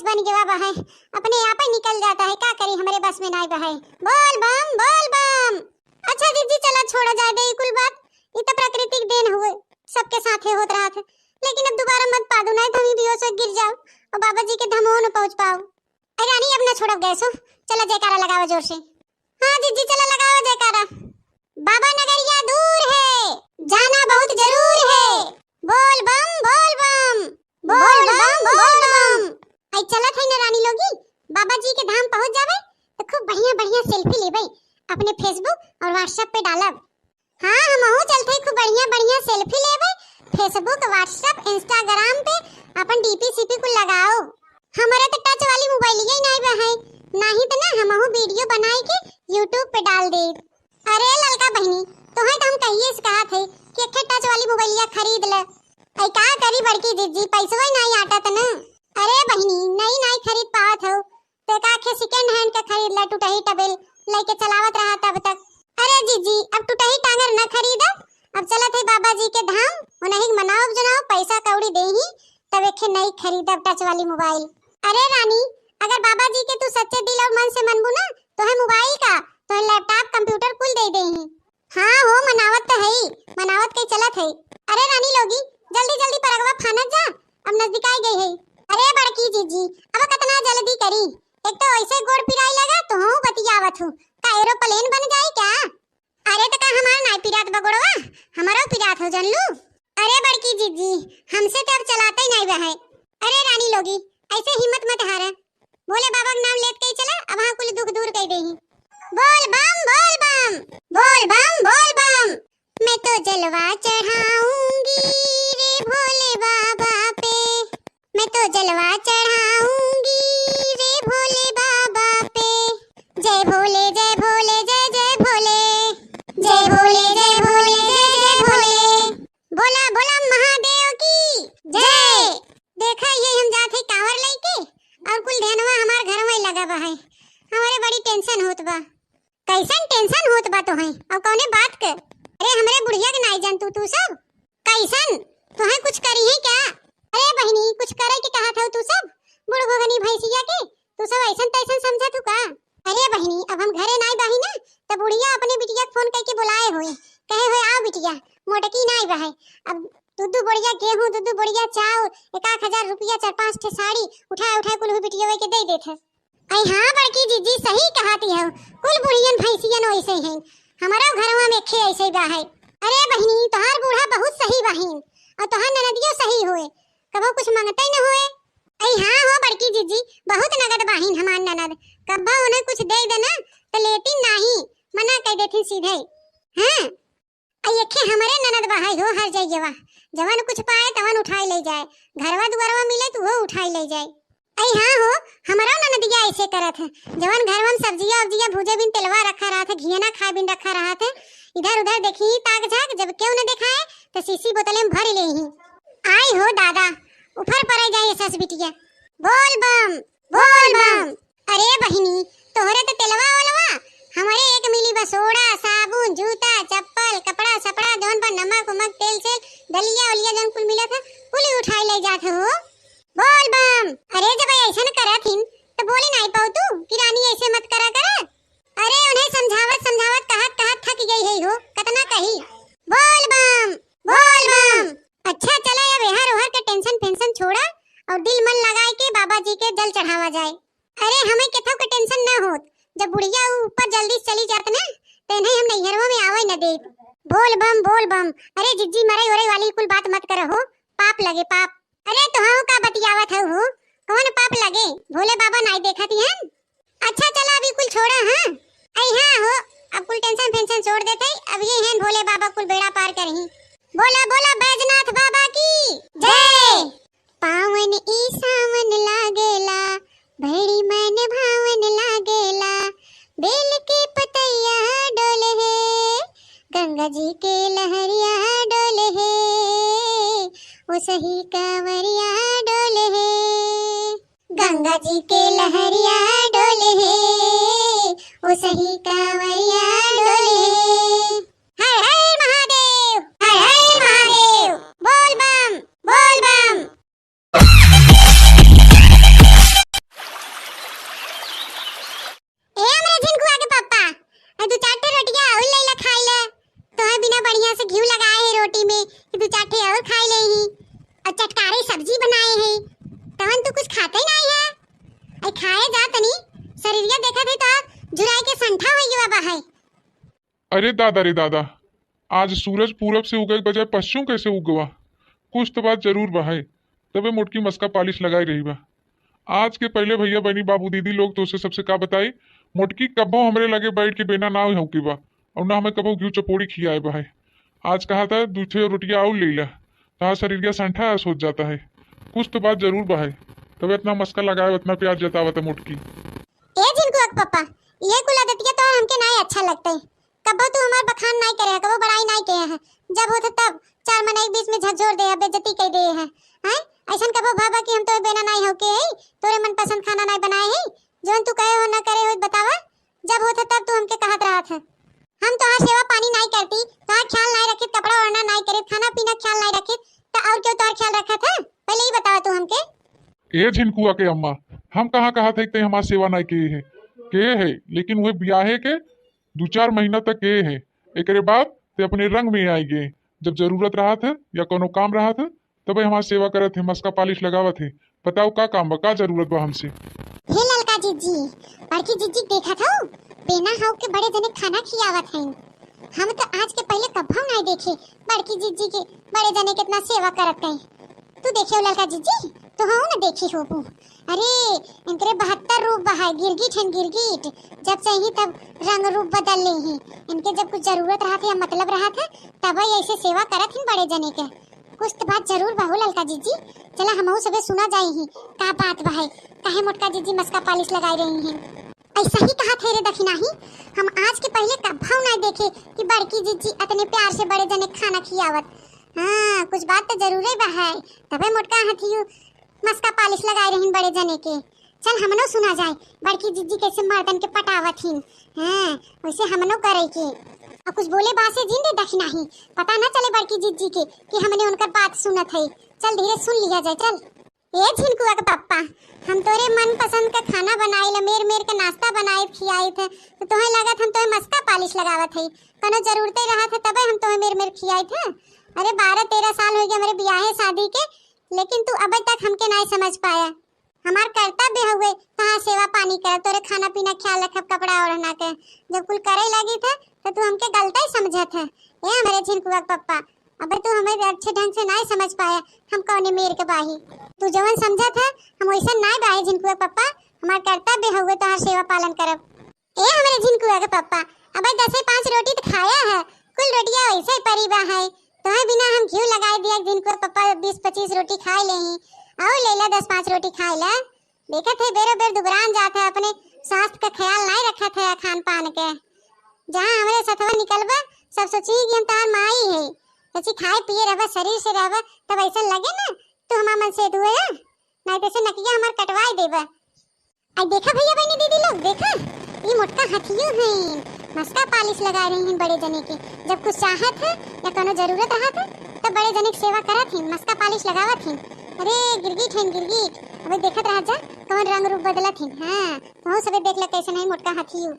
बन गवा बहै, अपने आप ही निकल जाता है, का करी, हमरे बस में नाई बहै। बोल बम, बोल बम। अच्छा जिज्जी, चला छोड़ा जाए दे ई कुल बात, ई त प्राकृतिक देन हुए, सबके साथे होत रहत है, लेकिन अब दोबारा मत पादू, नाई त हम ही बेहोश हो गिर जाओ और बाबा जी के धामो न पहुँच पाओ। ए रानी, अब ना छोड़ब गैस हो, चला जयकारा लगावा जोर से। हाँ जिज्जी, चला लगावा जयकारा। बाबा नगरिया दूर है, जाना बहुत जरूर है। बोल बम, बोल बम, बोल बम, बोल बम। आई चलत है ना रानी लोगी, बाबा जी के धाम पहुँच जावे तो खूब बढ़िया बढ़िया selfie लेबे, अपने Facebook और WhatsApp पे डालब। हाँ, हमहू चलत हई, खूब बढ़िया बढ़िया selfie लेबे, Facebook, WhatsApp, Instagram पे अपन DP CP कुल लगाओ। हमरे तो touch वाली मोबाइलिया ही नाई बहै, नाहीं त ना हमहू video बनाई के YouTube पे डाल दे। अरे ललका बहिनी, तोहे तो हम कहिए से कहत है कि एक ठे touch वाली मोबाइलिया खरीद ले। ऐ का करी बड़की जिज्जी, पैसवा ही नाई आटत न। अरे बहिनी, नई नाई खरीद पावत हो, तो एक आखे second hand के खरीद ला, टूटही टबेल लइके चलावत रहा तब तक। अरे जीजी, अब टूटही टांगर न खरीदब, अब चलत है बाबा जी के धाम, उन्हीं के मनाओ जनाओ, पैसा कौड़ी देही, तब एक नई खरीदब touch वाली मोबाइल। अरे रानी, अगर बाबा जी के तू सच्चे दिल और मन से मनबू ना, तो है मोबाइल का, तो है laptop, computer कुल दे देही। हाँ हो, मनावत त हई, मनावत के चलत हई। अरे रानी लोगी, जल्दी जल्दी परगवा फानत जा, अब नजदीकाई गई है। अरे बड़की जीजी, अब कतना जल्दी करी, एक तो ऐसे गोड़ पिराई लगा, तो हूँ बतियावत हूँ, का aeroplane बन जाई क्या? अरे त का हमार नाई पिरात बा गोड़वा, हमारो पिरात हो जानलू। अरे बड़की जीजी, हमसे तो अब चलाते ही नाई बहै। अरे रानी लोगी, ऐसे हिम्मत मत हारा, भोले बाबा के नाम लेत के ही चला, अब हाँ कुल दुख दूर कर देही। बोल बम, बोल बम, बोल बम, बोल बम। मैं तो जलवा चढ़ाऊंगी रे भोले बाबा पे, मैं तो जलवा चढ़ाऊंगी रे भोले बाबा पे। जय भोले, जय भोले, जय जय भोले, जय भोले, जय भोले, जय जय भोले। बोला बोला महादेव की जय। देखा, ये हम जात है कांवर लेके और कुल ध्यानवा हमार घर में लगा बा है। हमारे बड़ी tension होत बा। कैसन tension होत बा तोहे और कौने बात के? अरे हमरे बुढ़िया के नाई जानतू तू सब? कैसन? तोहे कुछ करी है क्या? अरे बहिनी, कुछ करे के कहत हो तू सब? बूढ़ गोगनी भैंसिया के तू सब ऐसन तैसन समझत हो का? अरे बहिनी, अब हम घरे नाई बाही ना, तब बुढ़िया अपने बिटिया के phone करके बुलाए होए, कहे होए, "आओ बिटिया, मोटकी नाई बहै।" अब दू दू बोरिया गेहूं, दू दू बोरिया चाउर, एक आध हजार रुपया, चार पांच ठे साड़ी उठाए उठाए कुल बिटिया के दे देत है। अरे हाँ बड़की जीजी, सही कहती हो, कुल बुढ़ियन भैंसियन वैसे हैं, हमारा घरवा में खे ऐसे बा है। अरे बहिनी, तोहार बूढ़ा बहुत सही बहिन, और तोहार ननदियो सही होए, कबो कुछ मांगते न होए। अरे हाँ हो बड़की जीजी, बहुत नगद बाहिन हमार ननद, कब्बा उन्हें कुछ दे देना तो लेती नाही, मना कर देती सीधे। हाँ, अरे एखे हमरे ननद बहाई हो हर जइयवा, जवन कुछ पाए तवन उठाई ले जाए, घरवा दुआरवा मिले तो वो उठाई ले जाए। अरे हाँ हो, हमरो ननदिया ऐसे करत है, जवन घरवा में सब्जिया उब्जिया भूजे बिन तेलवा रखा रहत है, घियना खाए बिन रखा रहत है, इधर उधर देखी ताक झाक, जब केहू न देखाए तो शीशी बोतले में भर ले ही। आई हो दादा, उफर परे जाए सस बिटिया। बोल बम, बोल बम। अरे बहिनी, तोहरे तो तेलवा ओलवा, हमरे एक मिली बा सोडा, साबुन, जूता, चप्पल, कपड़ा सपड़ा, जौन बा नमक उमक, तेल सेल, दलिया उलिया जौन कुल मिलत है, कुल उठाई ले जात हो। बोल बम। अरे जब ऐसन करत हिन, तो बोले नाई पाऊ तू कि रानी ऐसे मत करा कर। अरे उन्हें समझावत समझावत, कहत कहत थक गई है हो, कतना कही। बोल बम, बोल बम। अच्छा चला, अब एहर ओहर के tension फेंशन छोड़ा और दिल मन लगाए के बाबा जी के जल चढ़ावा जाए। अरे हमें केथव के tension ना होत, जब बुढ़िया ऊ ऊपर जल्दी से चली जात ना, तो इन्हें हम नैहरवा में आवे न देत। बोल बम, बोल बम। अरे जिज्जी, मरे ओरे वाली कुल बात मत करहो, पाप लगे पाप। अरे तोहू का बतियावत हऊ हो, कौन पाप लगे? भोले बाबा नाई देखत हन। अच्छा चला अभी कुल छोड़ा, हाँ। अरे हाँ हो, अब कुल tension फेंशन छोड़ देते, अब ये हैं भोले बाबा कुल बेड़ा पार करही। बोला बोला बैजनाथ बाबा की जय। पावन ई सावन लागेला, बड़ी मन भावन लागेला, बेल के पतैया डोले हे, गंगा जी के लहरिया डोले हे, ओ सही कांवरिया डोले हे। गंगा जी के लहरिया डोले हे, ओ सही कांवरिया डोले हे। हर हर महादेव, हर हर महादेव। बोल बम, बोल बम। तनी शरीरिया देखत है तो झुराई के संठा होई गवा बा है। अरे दादा रे दादा, आज सूरज पूरब से उगे के बजाय पश्चिम कैसे उगवा? कुछ तो बात जरूर बा है, तबे मोटकी मस्का पालिश लगाई रही बा। आज के पहले भैया बहनी बाबू दीदी लोग तोसे सबसे का बताई, मोटकी कबो हमरे लगे बैठ के बेना ना हौकी बा, और ना हमें कबो घी चपोड़ी खियाए बा है। आज कहा था दू ठे रोटियां और ले ला, तहार शरीरिया संठा अस होत जाता है। कुछ तो बात जरूर बा है, तबे इतना मस्का लगाए, इतना प्यार जतावत है मोटकी। ए झिनकुआ के पप्पा, ये कुल आदतिया तो हमके नाई अच्छा लगता है। कबो तू हमार बखान नाई करे है, कबो बड़ाई नाई करे है। जब होत है तब चार मनई के बीच में झकझोर दे है, बेइज्जती कर दे है। हैं? ऐसन कबो भाबा कि हम तोरे बेना नाई हौके है, तोरे मनपसंद खाना नाई बनाए है, जौन तू कहे हो ना करे हो बतावा। जब होत है तब तू हमके कहत रहत है। हम तोहार सेवा पानी नाई करती, तोहार ख्याल नाई रखित, कपड़ा ओढ़ना नाई करित, खाना पीना ख्याल नाई रखित, तो और क्यों तोहार ख्याल रखत है? पहले ही बतावा तू हमके। ए झिनकुआ के अम्मा, हम कहाँ कहत है कि ते हमार सेवा नाई किए है, के है, लेकिन वह ब्याहे के दो चार महीना तक के है, एकरे बाद ते अपने रंग में आएगे। जब जरूरत रहत है या कोनो काम रहत है, तबे हमार सेवा करत है, मस्का पालिश लगावत है। बताओ का काम बा, का जरूरत बा हमसे? हे ललका जिज्जी, बड़की जिज्जी के देखत हौ, बेना हौ के बड़े जने खाना खियावत हैं। हम तो आज के पहले कभौ नाई देखे बड़की जिज्जी के बड़े जने कितना सेवा करत हैं। तू देखे हो ललका जिज्जी, तो हौ ना देखी होबू। अरे, इनकरे बहत्तर रूप बा है, गिरगिट हैं गिरगिट। जब चाही तब रंग रूप बदल ले ही। इनके जब कुछ जरूरत रहत है या मतलब रहत है, तब ही ऐसे सेवा करत हैं बड़े जने के। कुछ तो बात जरूर बा हो ललका जिज्जी। चला हमहू सबे सुना जाई ही, का बात बा है, काहे मोटका जिज्जी मस्का पालिश लगाई रही हैं। ऐसा ही कहा थे रे दखिनाही, हम आज के पहले कभौ नाई देखे कि बड़की जिज्जी अतने प्यार से बड़े जने खाना खियावत। हाँ, कुछ बात तो जरूरे बा है, तबे मोटका हथियू मस्का पालिश लगाए रहिन बड़े जने के। चल हमनो सुना जाए, बड़की जिज्जी कैसे मर्दन के पटावत हिन। हाँ, वैसे हमनो करे के। और कुछ बोले बासे जिन दे दखिनाही, पता ना चले बड़की जिज्जी के कि हमने उनकर बात सुनत है। चल धीरे सुन लिया जाए, चल। ए झिनकुआ के पप्पा, हम तोरे मनपसंद का खाना बनाई ला, मेर मेर के नाश्ता बनाई खियाई थे, तो तोहे लागत हम तोहे मस्का पालिश लगावत है। कोनो जरूरते रहत है तबे हम तोहे मेर मेर खियाई थे। अरे बारह तेरह साल हो गए हमारे ब्याहे शादी के, लेकिन तू अबे तक हमके नाई समझ पाया। हमार कर्तव्य हुए तहार सेवा पानी करब, तोरे खाना पीना ख्याल रखब, कपड़ा ओढ़ना के। जब कुल करे लगी थे तो तू हमके गलता ही समझत है। ए हमरे झिनकुआ के पप्पा, अबे तू हमें अच्छे ढंग से नाई समझ पाया, हम कौने मेर के बाही। तू जवन समझत है हम वैसन नाई बाही झिनकुआ के पप्पा। हमार कर्तव्य हुए तहार सेवा पालन करब। ए हमरे झिनकुआ के पप्पा, अबे दसे पाँच रोटी तो खाया है, कुल रोटिया वैसे ही परी बा है। तोहे बिना हम घी लगाए दिया झिनकुआ के पप्पा, बीस पच्चीस रोटी खाए ले ही, और ले ला दस पाँच रोटी खाए ला। देखत है बेरो बेर दुबरान जात है, अपने स्वास्थ्य का ख्याल नाई रखत है खान पान के। जहाँ हमरे सथवा निकलबा, सब सोची कि हम तहार माई है। सोची खाए पिए रहबा, शरीर से रहबा, तब ऐसा लगे ना तू हमार मन से दुए है, नाई तो से नकिया हमार कटवाए देबा। आई देखा भैया बहनी दीदी लोग, देखा, ई मोटका हथियो हैं, मस्का पालिश लगा रही हैं बड़े जने के। जब कुछ चाहत है या कोनो जरूरत रहत है, तब बड़े जने के सेवा करत हैं, मस्का पालिश लगावत हैं। अरे गिरगिट हैं गिरगिट, अबे देखत रह जा, कौन रंग रूप बदलत हैं। हाँ, तोहू सबे देख ले कैसे नहीं मोटका हथियो।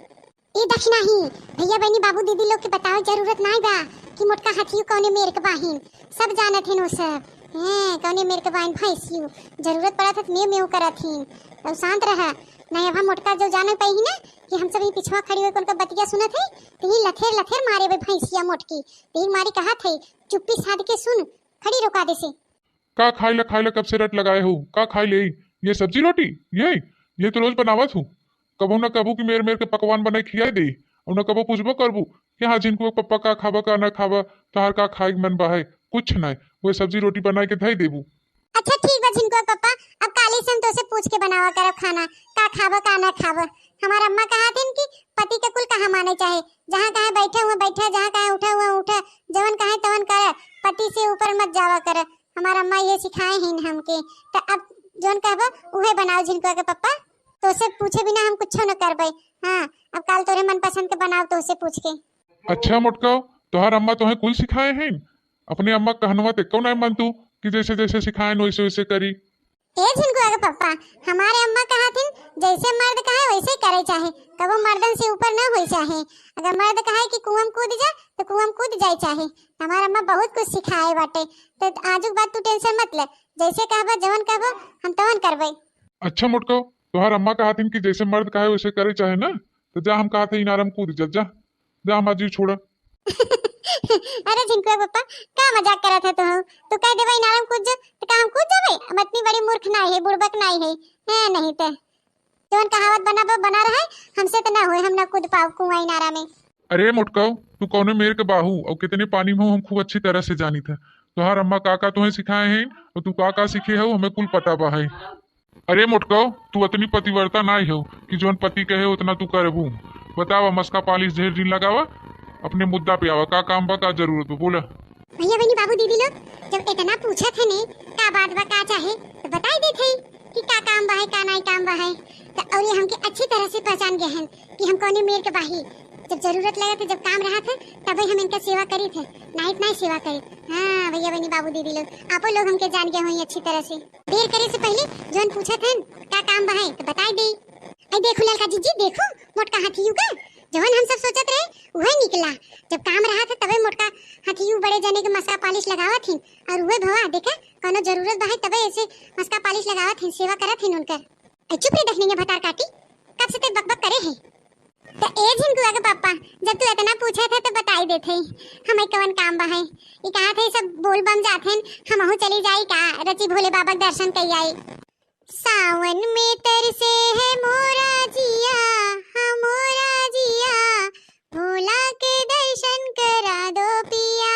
ई दखिनाही, भैया बहनी बाबू दीदी लोग के बतावे जरूरत नाई बा कि मोटका हथियो कौने मेर के बाहिन, सब जानत हैं वो सब। हैं, कौने मेर के बाहिन भैंसियो, जरूरत पड़त है तो मेव मेव करत हैं। तो शांत रहा, नहीं अब हम मोटका जो जाने पाई ही ना कि हम सब ही पिछवा खड़ी होकर उनका बतिया सुनत है, तो ही लथेर लथेर मारे बे भैंसिया मोटकी, तो ही मारी कहत है, चुप्पी साध के सुन, खड़ी रोका दे से। का खाइला खाइला कब से रट लगाए हो? का खाई ले? ये सब्जी रोटी? ये ये तो रोज बनावत हूँ। कबो ना कबू कि मेर मेर के पकवान बनाए खियाए दे, और ना कबो पूछबो करबू कि हाँ झिनकुआ पप्पा का खाबा का ना खाबा, तोहार का खाए के मन बा है? कुछ ना, वो सब्जी रोटी बनाए के धई देबू। अच्छा ठीक बा झिनकुआ पप्पा, अब काली से हम तोसे पूछ के बनावा करब खाना, का खाबो का ना खाबो। हमार अम्मा कहा थी कि पति के कुल कहा माने चाहे, जहाँ कहे बैठे हुए बैठे, जहाँ कहे उठे हुए उठे, जवन कहे तवन करे, पति से ऊपर मत जावा करे। हमार अम्मा ये सिखाए हैं हमके, तो अब जौन कहबो उहे बनाओ झिनकुआ के पप्पा। तोसे पूछे बिना हम कुछो न करबे। हाँ, अब काल तोरे मनपसंद के बनाओ तोसे पूछ के। अच्छा मोटका, तोहार अम्मा तोहे कुल सिखाए हैं? अपने अम्मा कहनवा ते कौन आए मन तू कि जैसे जैसे सिखाए वैसे वैसे करी? ए झिनकुआ के पप्पा, हमारे अम्मा कहा थी, जैसे मर्द कहे वैसे ही करे चाहे, कबो मर्दन से ऊपर न होई चाहे। अगर मर्द कहे कि कुआं में कूद जा, तो कुआं में कूद जाए चाहे। हमार अम्मा बहुत कुछ सिखाए बाटे, तो आजुक बात तू टेंशन मत ले, जैसे कहबा जवन कहबा हम तवन करबे। अच्छा मोटका, तोहार अम्मा कहत हिन कि जैसे मर्द कहे वैसे करे चाहे ना, तो जा, हम कहत है इनारम कूद जा, जा, जा हमार जीव छोड़ा। अरे झिनकुआ पप्पा, का मजाक करत है तू? तू कह देबे इनारम कूद जा, तो का हम कूद जाबे? हम इतनी बड़ी मूर्ख नाई है, बुड़बक नाई है, हैं नहीं ते। जौन कहावत बना बा, बना रहे, हमसे तो ना होए, हम ना कूद पाओ कुआं इनारा में। अरे मोटकाऊ, तू कौने मेर के बाहू और कितने पानी में हो, हम खूब अच्छी तरह से जानित है। तोहार अम्मा का का तुहें सिखाए हैं और तू का का सीखे हो, हमें कुल पता बा है। अरे मोटकाऊ, तू अतनी पतिव्रता नाई हो कि जौन पति कहे उतना तू करबू। बतावा, मस्का पालिश ढेर दिन लगावा, अपने मुद्दा पे आवा, का काम बा, का जरूरत बा, बोला। भैया बहनी बाबू दीदी लोग, जब इतना पूछत है ने का बात बा, का चाहे, तो बताई देत है कि का काम बा है, का नाई काम बा है। तो और ये हमके अच्छी तरह से पहचान गए हैं कि हम कौने मेर के बाही। जब जरूरत लगे थे, जब काम रहा था, तबे हम इनका सेवा करी थे, नाई तो नाई सेवा करी। हाँ भैया बहनी बाबू दीदी लोग, आपो लोग हमके जान गए होई अच्छी तरह से। देर करे से पहले जौन पूछत हन का काम बा है तो बताई दे। आई देखो ललका जीजी, देखो मोटका हाथियू का, जवन हम सब सोचत रहे उहे निकला। जब काम रहा था तबे मोटका हाथियू बड़े जने के मस्का पालिश लगावत हिन, और उहे भवा देखा कौनो जरूरत बा है तबे ऐसे मस्का पालिश लगावत हिन, सेवा करत हिन उनकर। आई चुप रे दखनिया भतार काटी, कब से ते बकबक करे है। तो ए झिनकुआ के पापा, जब तू इतना पूछत है तो बताई देत है, हमें कवन काम बा है। ई कहा थे सब बोल बम जात हैं, हमहू चली जाई का, रची भोले बाबा के दर्शन कई आई। सावन में तरसे है मोरा जिया, हाँ मोरा जिया, भोला के दर्शन करा दो पिया।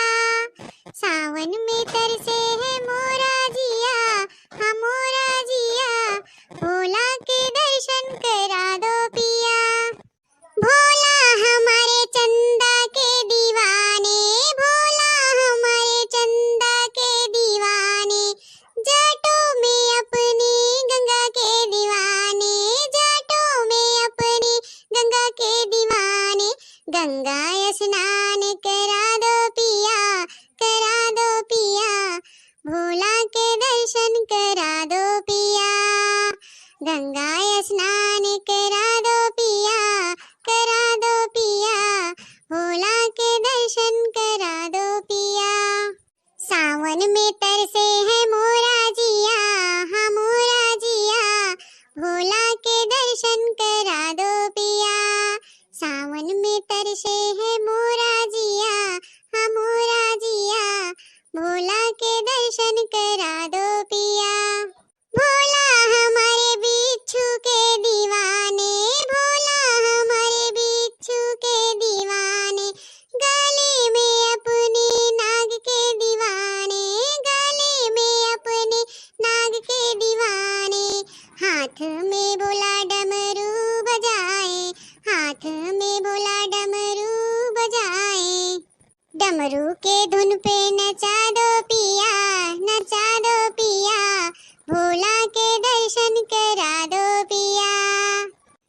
सावन में तरसे है मोरा जिया, हाँ मोरा जिया, भोला के दर्शन करा दो पिया। भोला हमारे चंदा के दीवाने, भोला हमारे चंदा के दीवाने, जटों में अपनी गंगा के दीवाने, जटों में अपनी गंगा के दीवाने, गंगा स्नान करा दो पिया, करा दो पिया, भोला के दर्शन करा दो पिया, गंगा स्नान करा दो पिया, करा दो पिया, भोला के दर्शन करा दो पिया। सावन में तरसे है मोरा जिया, हाँ मोरा जिया, भोला के दर्शन करा दो पिया। सावन में तरसे है मोरा जिया, हाँ मोरा जिया, भोला के दर्शन करा दो पिया। भोला हमारे बिच्छू के दीवाने, भोला हमारे बिच्छू के दीवाने, गले में अपने नाग के दीवाने, गले में अपने नाग के दीवाने, हाथ में भोला डमरू बजाए, हाथ में भोला डमरू बजाए। डमरू के धुन पे नचा दो पिया, नचा दो पिया, भोला के दर्शन करा दो पिया।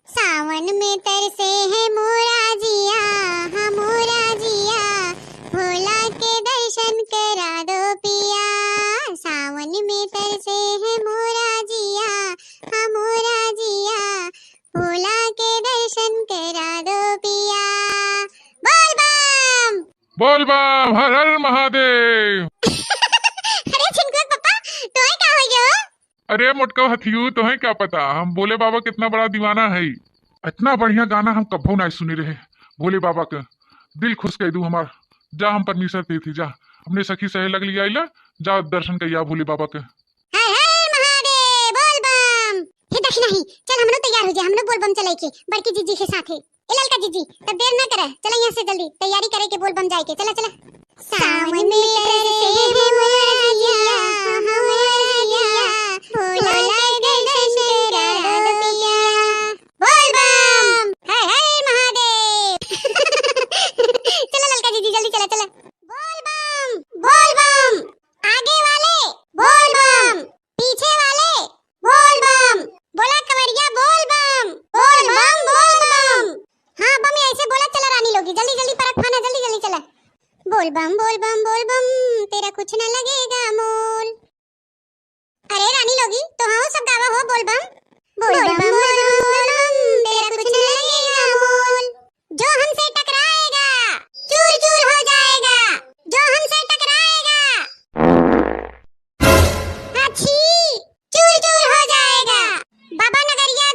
सावन में तरसे है मोरा जिया, हाँ मोरा जिया, भोला के दर्शन करा दो पिया। सावन में तरसे है मोरा जिया, हाँ मोरा जिया, भोला के दर्शन करा दो पिया। बोल बम। बोल बम, हर हर महादेव। अरे झिनकुआ पप्पा, तोहे का हो गयो? अरे मोटका हथियू, तोहे क्या पता, हम भोले बाबा कितना बड़ा दीवाना है। इतना बढ़िया गाना हम कभो ना सुने रहे भोले बाबा के। दिल खुश कर दू हमार। जा, हम परमेश्वर दे थी, जा अपने सखी सहेलक लिया आइला, जा दर्शन करिया भोले बाबा के। हर हर महादेव, बोल बम। हे दखिना ही, चल हमनो तैयार हो जा, हमनो बोल बम चले के बड़की जीजी के साथ है। ए ललका जीजी, तब देर ना करे, चला यहाँ से जल्दी तैयारी करे के बोल बम जाए के, चला चला। सावन में तरसे है मोरा जिया, मोरा जिया, भोला के दर्शन करा दो पिया। बोल बम, हर हर महादेव। चला ललका जीजी, जल्दी चला, चला। बोल बम, बोल बम। आगे वाले बोल बम, पीछे वाले बोल बम। बोला कवरिया बोल बम, बोल बम, बोल बम। हाँ बम, ऐसे बोला चला रानी लोगी, जल्दी जल्दी परत फाना, जल्दी जल्दी चला। बोल बम, बोल बम, बोल बम, तेरा कुछ ना लगेगा मोल। अरे रानी लोगी, तो हाँ सब गावा हो बोल बम। बोल बम, बोल बम, बोल बम, तेरा कुछ ना लगेगा मोल। जो हमसे टकराएगा, चूर चूर हो जाएगा। जो हमसे टकराएगा, हाँ छी, चूर चूर हो जाएगा। बाबा नगरिया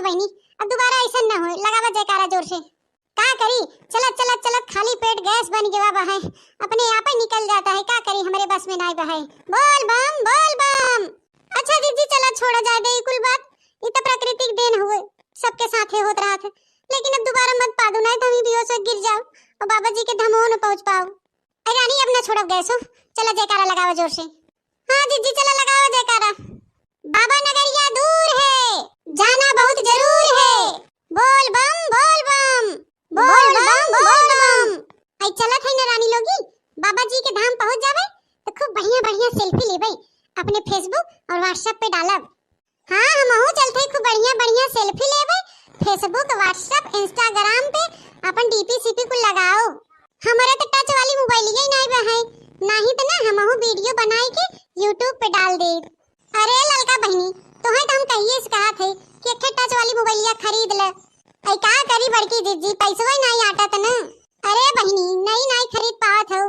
बहिनी, अब दुबारा अइसन न होए, लगावा जयकारा जोर से। का करी, चलत चलत चलत खाली पेट गैस बन गवा बा है, अपने आप ही निकल जाता है, का करी, हमरे बस में नाई बा है। बोल बम, बोल बम। अच्छा जिज्जी, चला छोड़ा जाए दे ई कुल बात, ई त प्राकृतिक देन हुए, सबके साथे होत रहत है, लेकिन अब दुबारा मत पादू, नाई तो हम ही बेहोश हो गिर जाओ और बाबा जी के धामो न पहुँच पाओ। अरे रानी, अब ना छोड़ब गैस हो, चला जयकारा लगावा जोर से। हाँ जिज्जी, चला लगावा जयकारा। बाबा नगरिया दूर है, जाना बहुत जरूर है। बोल बम, बोल बम, बोल बम, बोल बम। आई चलत है ना रानी लोगी, बाबा जी के धाम पहुँच जावे तो खूब बढ़िया बढ़िया सेल्फी लेबे, अपने Facebook और WhatsApp पे डालब। हाँ, हमहू चलते खूब बढ़िया बढ़िया सेल्फी लेबे, Facebook, WhatsApp, Instagram पे अपन डीपी सीपी कुल लगाओ। हमरे तो टच वाली मोबाइलिया ही नाई बा है, नाही तो ना हमहू वीडियो बनाई के YouTube पे डाल दे। अरे ललका बहिनी, तोहे तो हम कहिए से कहा थे कि एक ठे टच वाली मोबाइलिया खरीद ले। ऐ का करी बड़की जिज्जी, पैसवा ही नाई आटत न। अरे बहिनी, नई नाई खरीद पावत हो,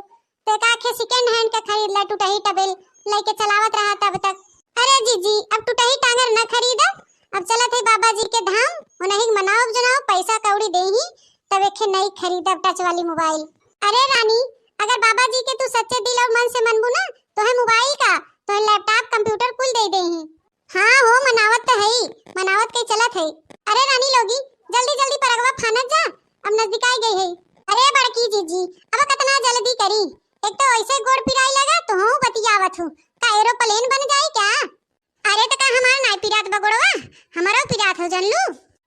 तो एक आखे सेकंड हैंड के खरीद ले, टूटही टबेल लेके चलावत रहा तब तक। अरे जिज्जी, अब टूटही टांगर न खरीदब, अब चलत है बाबा जी के धाम, उन्हीं के मनाओ जनाओ, पैसा कौड़ी देही, तब एक ठे नई खरीदब टच वाली मोबाइल। अरे रानी, अगर बाबा जी के तू सच्चे दिल और मन से मनबू ना, तोहे मोबाइल का, तोहे लैपटॉप, कंप्यूटर कुल दे देही। हाँ हो, मनावत तो है ही, मनावत के चलत है। अरे रानी लोगी, जल्दी जल्दी परगवा फानत जा, अब नजदीकाई गई है। अरे बड़की जीजी, अब कतना जल्दी करी, एक तो ऐसे गोड़ पिराई लगा, तो हूँ बतियावत हूँ, का एरोप्लेन बन जाए क्या? अरे तो का हमार नाई पिरात बा गोड़वा, हमारो पिरात हो जानलू।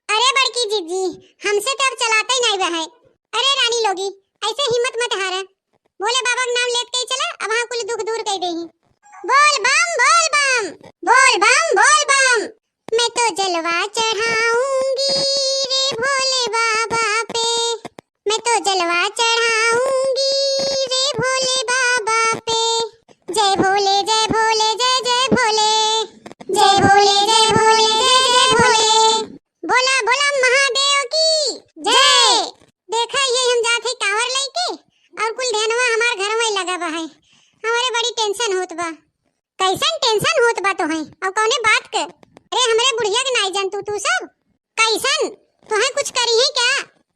अरे बड़की जीजी, हमसे तो अब चलाते ही नाई बा है। अरे रानी लोगी, ऐसे हिम्मत मत हारा, भोले बाबा के नाम लेत के ही चला, अब हाँ कुल दुख दूर कर देही। बोल बम, बोल बम, बोल बम, बोल बम। मैं तो जलवा चढ़ाऊंगी रे भोले बाबा पे, मैं तो जलवा चढ़ाऊंगी रे भोले बाबा पे। जय भोले, जय भोले, जय जय भोले, जय भोले, जय भोले, जय जय भोले। बोला बोला महादेव की जय। देखा, ये हम जात है कांवर लेके और कुल ध्यानवा हमार घर में लगा बा है। हमारे बड़ी टेंशन होत बा। कैसन टेंशन होत बा तोहे और कौने बात के? अरे हमरे बुढ़िया के नाई जानतू तू सब। कैसन? तोहे कुछ करी है क्या?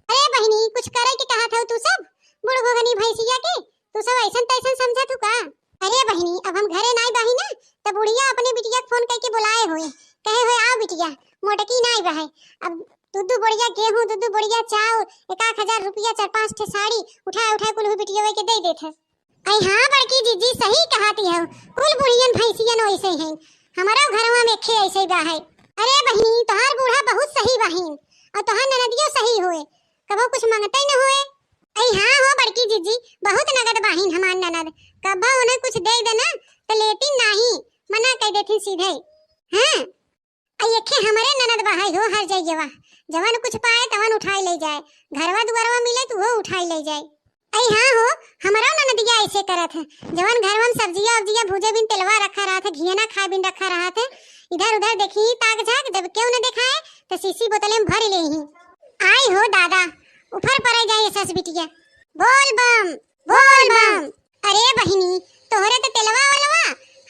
अरे बहिनी, कुछ करे के कहत हो तू सब? बूढ़ गोगनी भैंसिया के तू सब ऐसन तैसन समझत हो का? अरे बहिनी, अब हम घरे नाई बाही ना, त बुढ़िया अपने बिटिया के फोन करके बुलाए होए, कहे होए, "आओ बिटिया, मोटकी नाई बा है, अब दू दू बोरिया गेहूं, दू दू बोरिया चाउर, एक आध हजार रुपया, चार पांच ठे साड़ी उठाए उठाए कुल हु बिटिया के दे देत है।" अरे हाँ बड़की जीजी, सही कहत हो, कुल बुढ़ियन भैंसियन वैसे हैं, हमारो घरवा में खे ऐसे बा है। अरे बहिनी, तोहार बूढ़ा बहुत सही बाहिन, और तोहार ननदियो सही होए, कबो कुछ मांगते न होए। अरे हाँ हो बड़की जीजी, बहुत नगद बाहिन हमार ननद, कबो उन्हें कुछ दे देना तो लेती नाही, मना कर देती सीधे। हाँ, आ एखे हमरे ननद बा है हो हर जइयवा, जवन कुछ पाए तवन उठाई ले जाए, घरवा दुआरवा मिले तो वो उठाई ले जाए। अरे हाँ हो, हमरो ननदिया ऐसे करत है, जवन घरवा में सब्जिया उब्जिया भूजे बिन तेलवा रखा रहत है, घियना खाए बिन रखा रहत है, इधर उधर देखी ताक झाक, जब केहू न देखाए तो शीशी बोतले में भर ले ही। आई हो दादा, उफर पड़े जाए सस बिटिया। बोल बम, बोल बम। अरे बहिनी, तोहरे तो तेलवा ओलवा,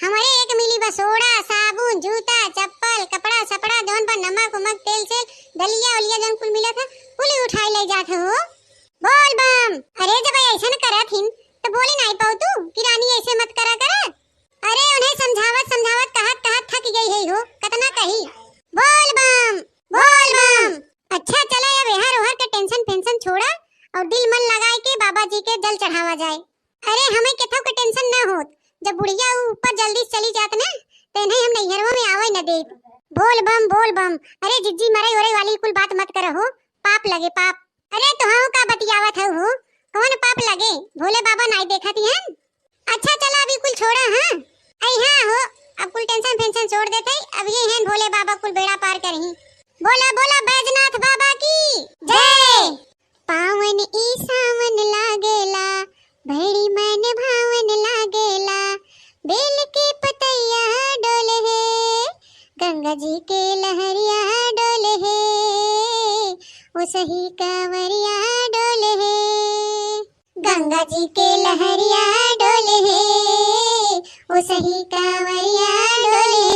हमरे एक मिली बा सोडा, साबुन, जूता, चप्पल, कपड़ा सपड़ा, जौन पर नमक उमक, तेल सेल, दलिया उलिया जौन कुल मिलत है, कुल ही उठाई ले जात हो। बोल बम। अरे जब ऐसन करत हिन, तो बोली नाई पाऊ तू कि रानी ऐसे मत करा कर। अरे उन्हें समझावत समझावत कहत कहत थक गई है हो, कतना कही। बोल बम, बोल बम। अच्छा चला, अब एहर ओहर के टेंशन फेंशन छोड़ा और दिल मन लगाए के बाबा जी के जल चढ़ावा जाए। अरे हमें केथो के टेंशन ना होत, जब बुढ़िया ऊ ऊपर जल्दी से चली जात ना, तो इन्हें हम नैहरवा में आवे न देत। बोल बम, बोल बम। अरे जिज्जी, मरई उरई वाली कुल बात मत करहो, पाप लगे पाप। अरे तोहाऊ का बतियावत हऊ हो, कौन पाप लगे? भोले बाबा नाई देखत ही हन। अच्छा चला अभी कुल छोड़ा, हाँ। आई हाँ हो, अब कुल टेंशन फेंशन छोड़ देते, अब ये हैं भोले बाबा कुल बेड़ा पार करही। बोला बोला बैजनाथ बाबा की जय। पावन ई सावन लागेला, बड़ी मन भावन लागेला, बेल के पतैया डोले है, गंगा जी के लहरिया डोले है, ओ सही कांवरिया डोले है। गंगा जी के लहरिया डोले है, ओ सही कांवरिया डोले है।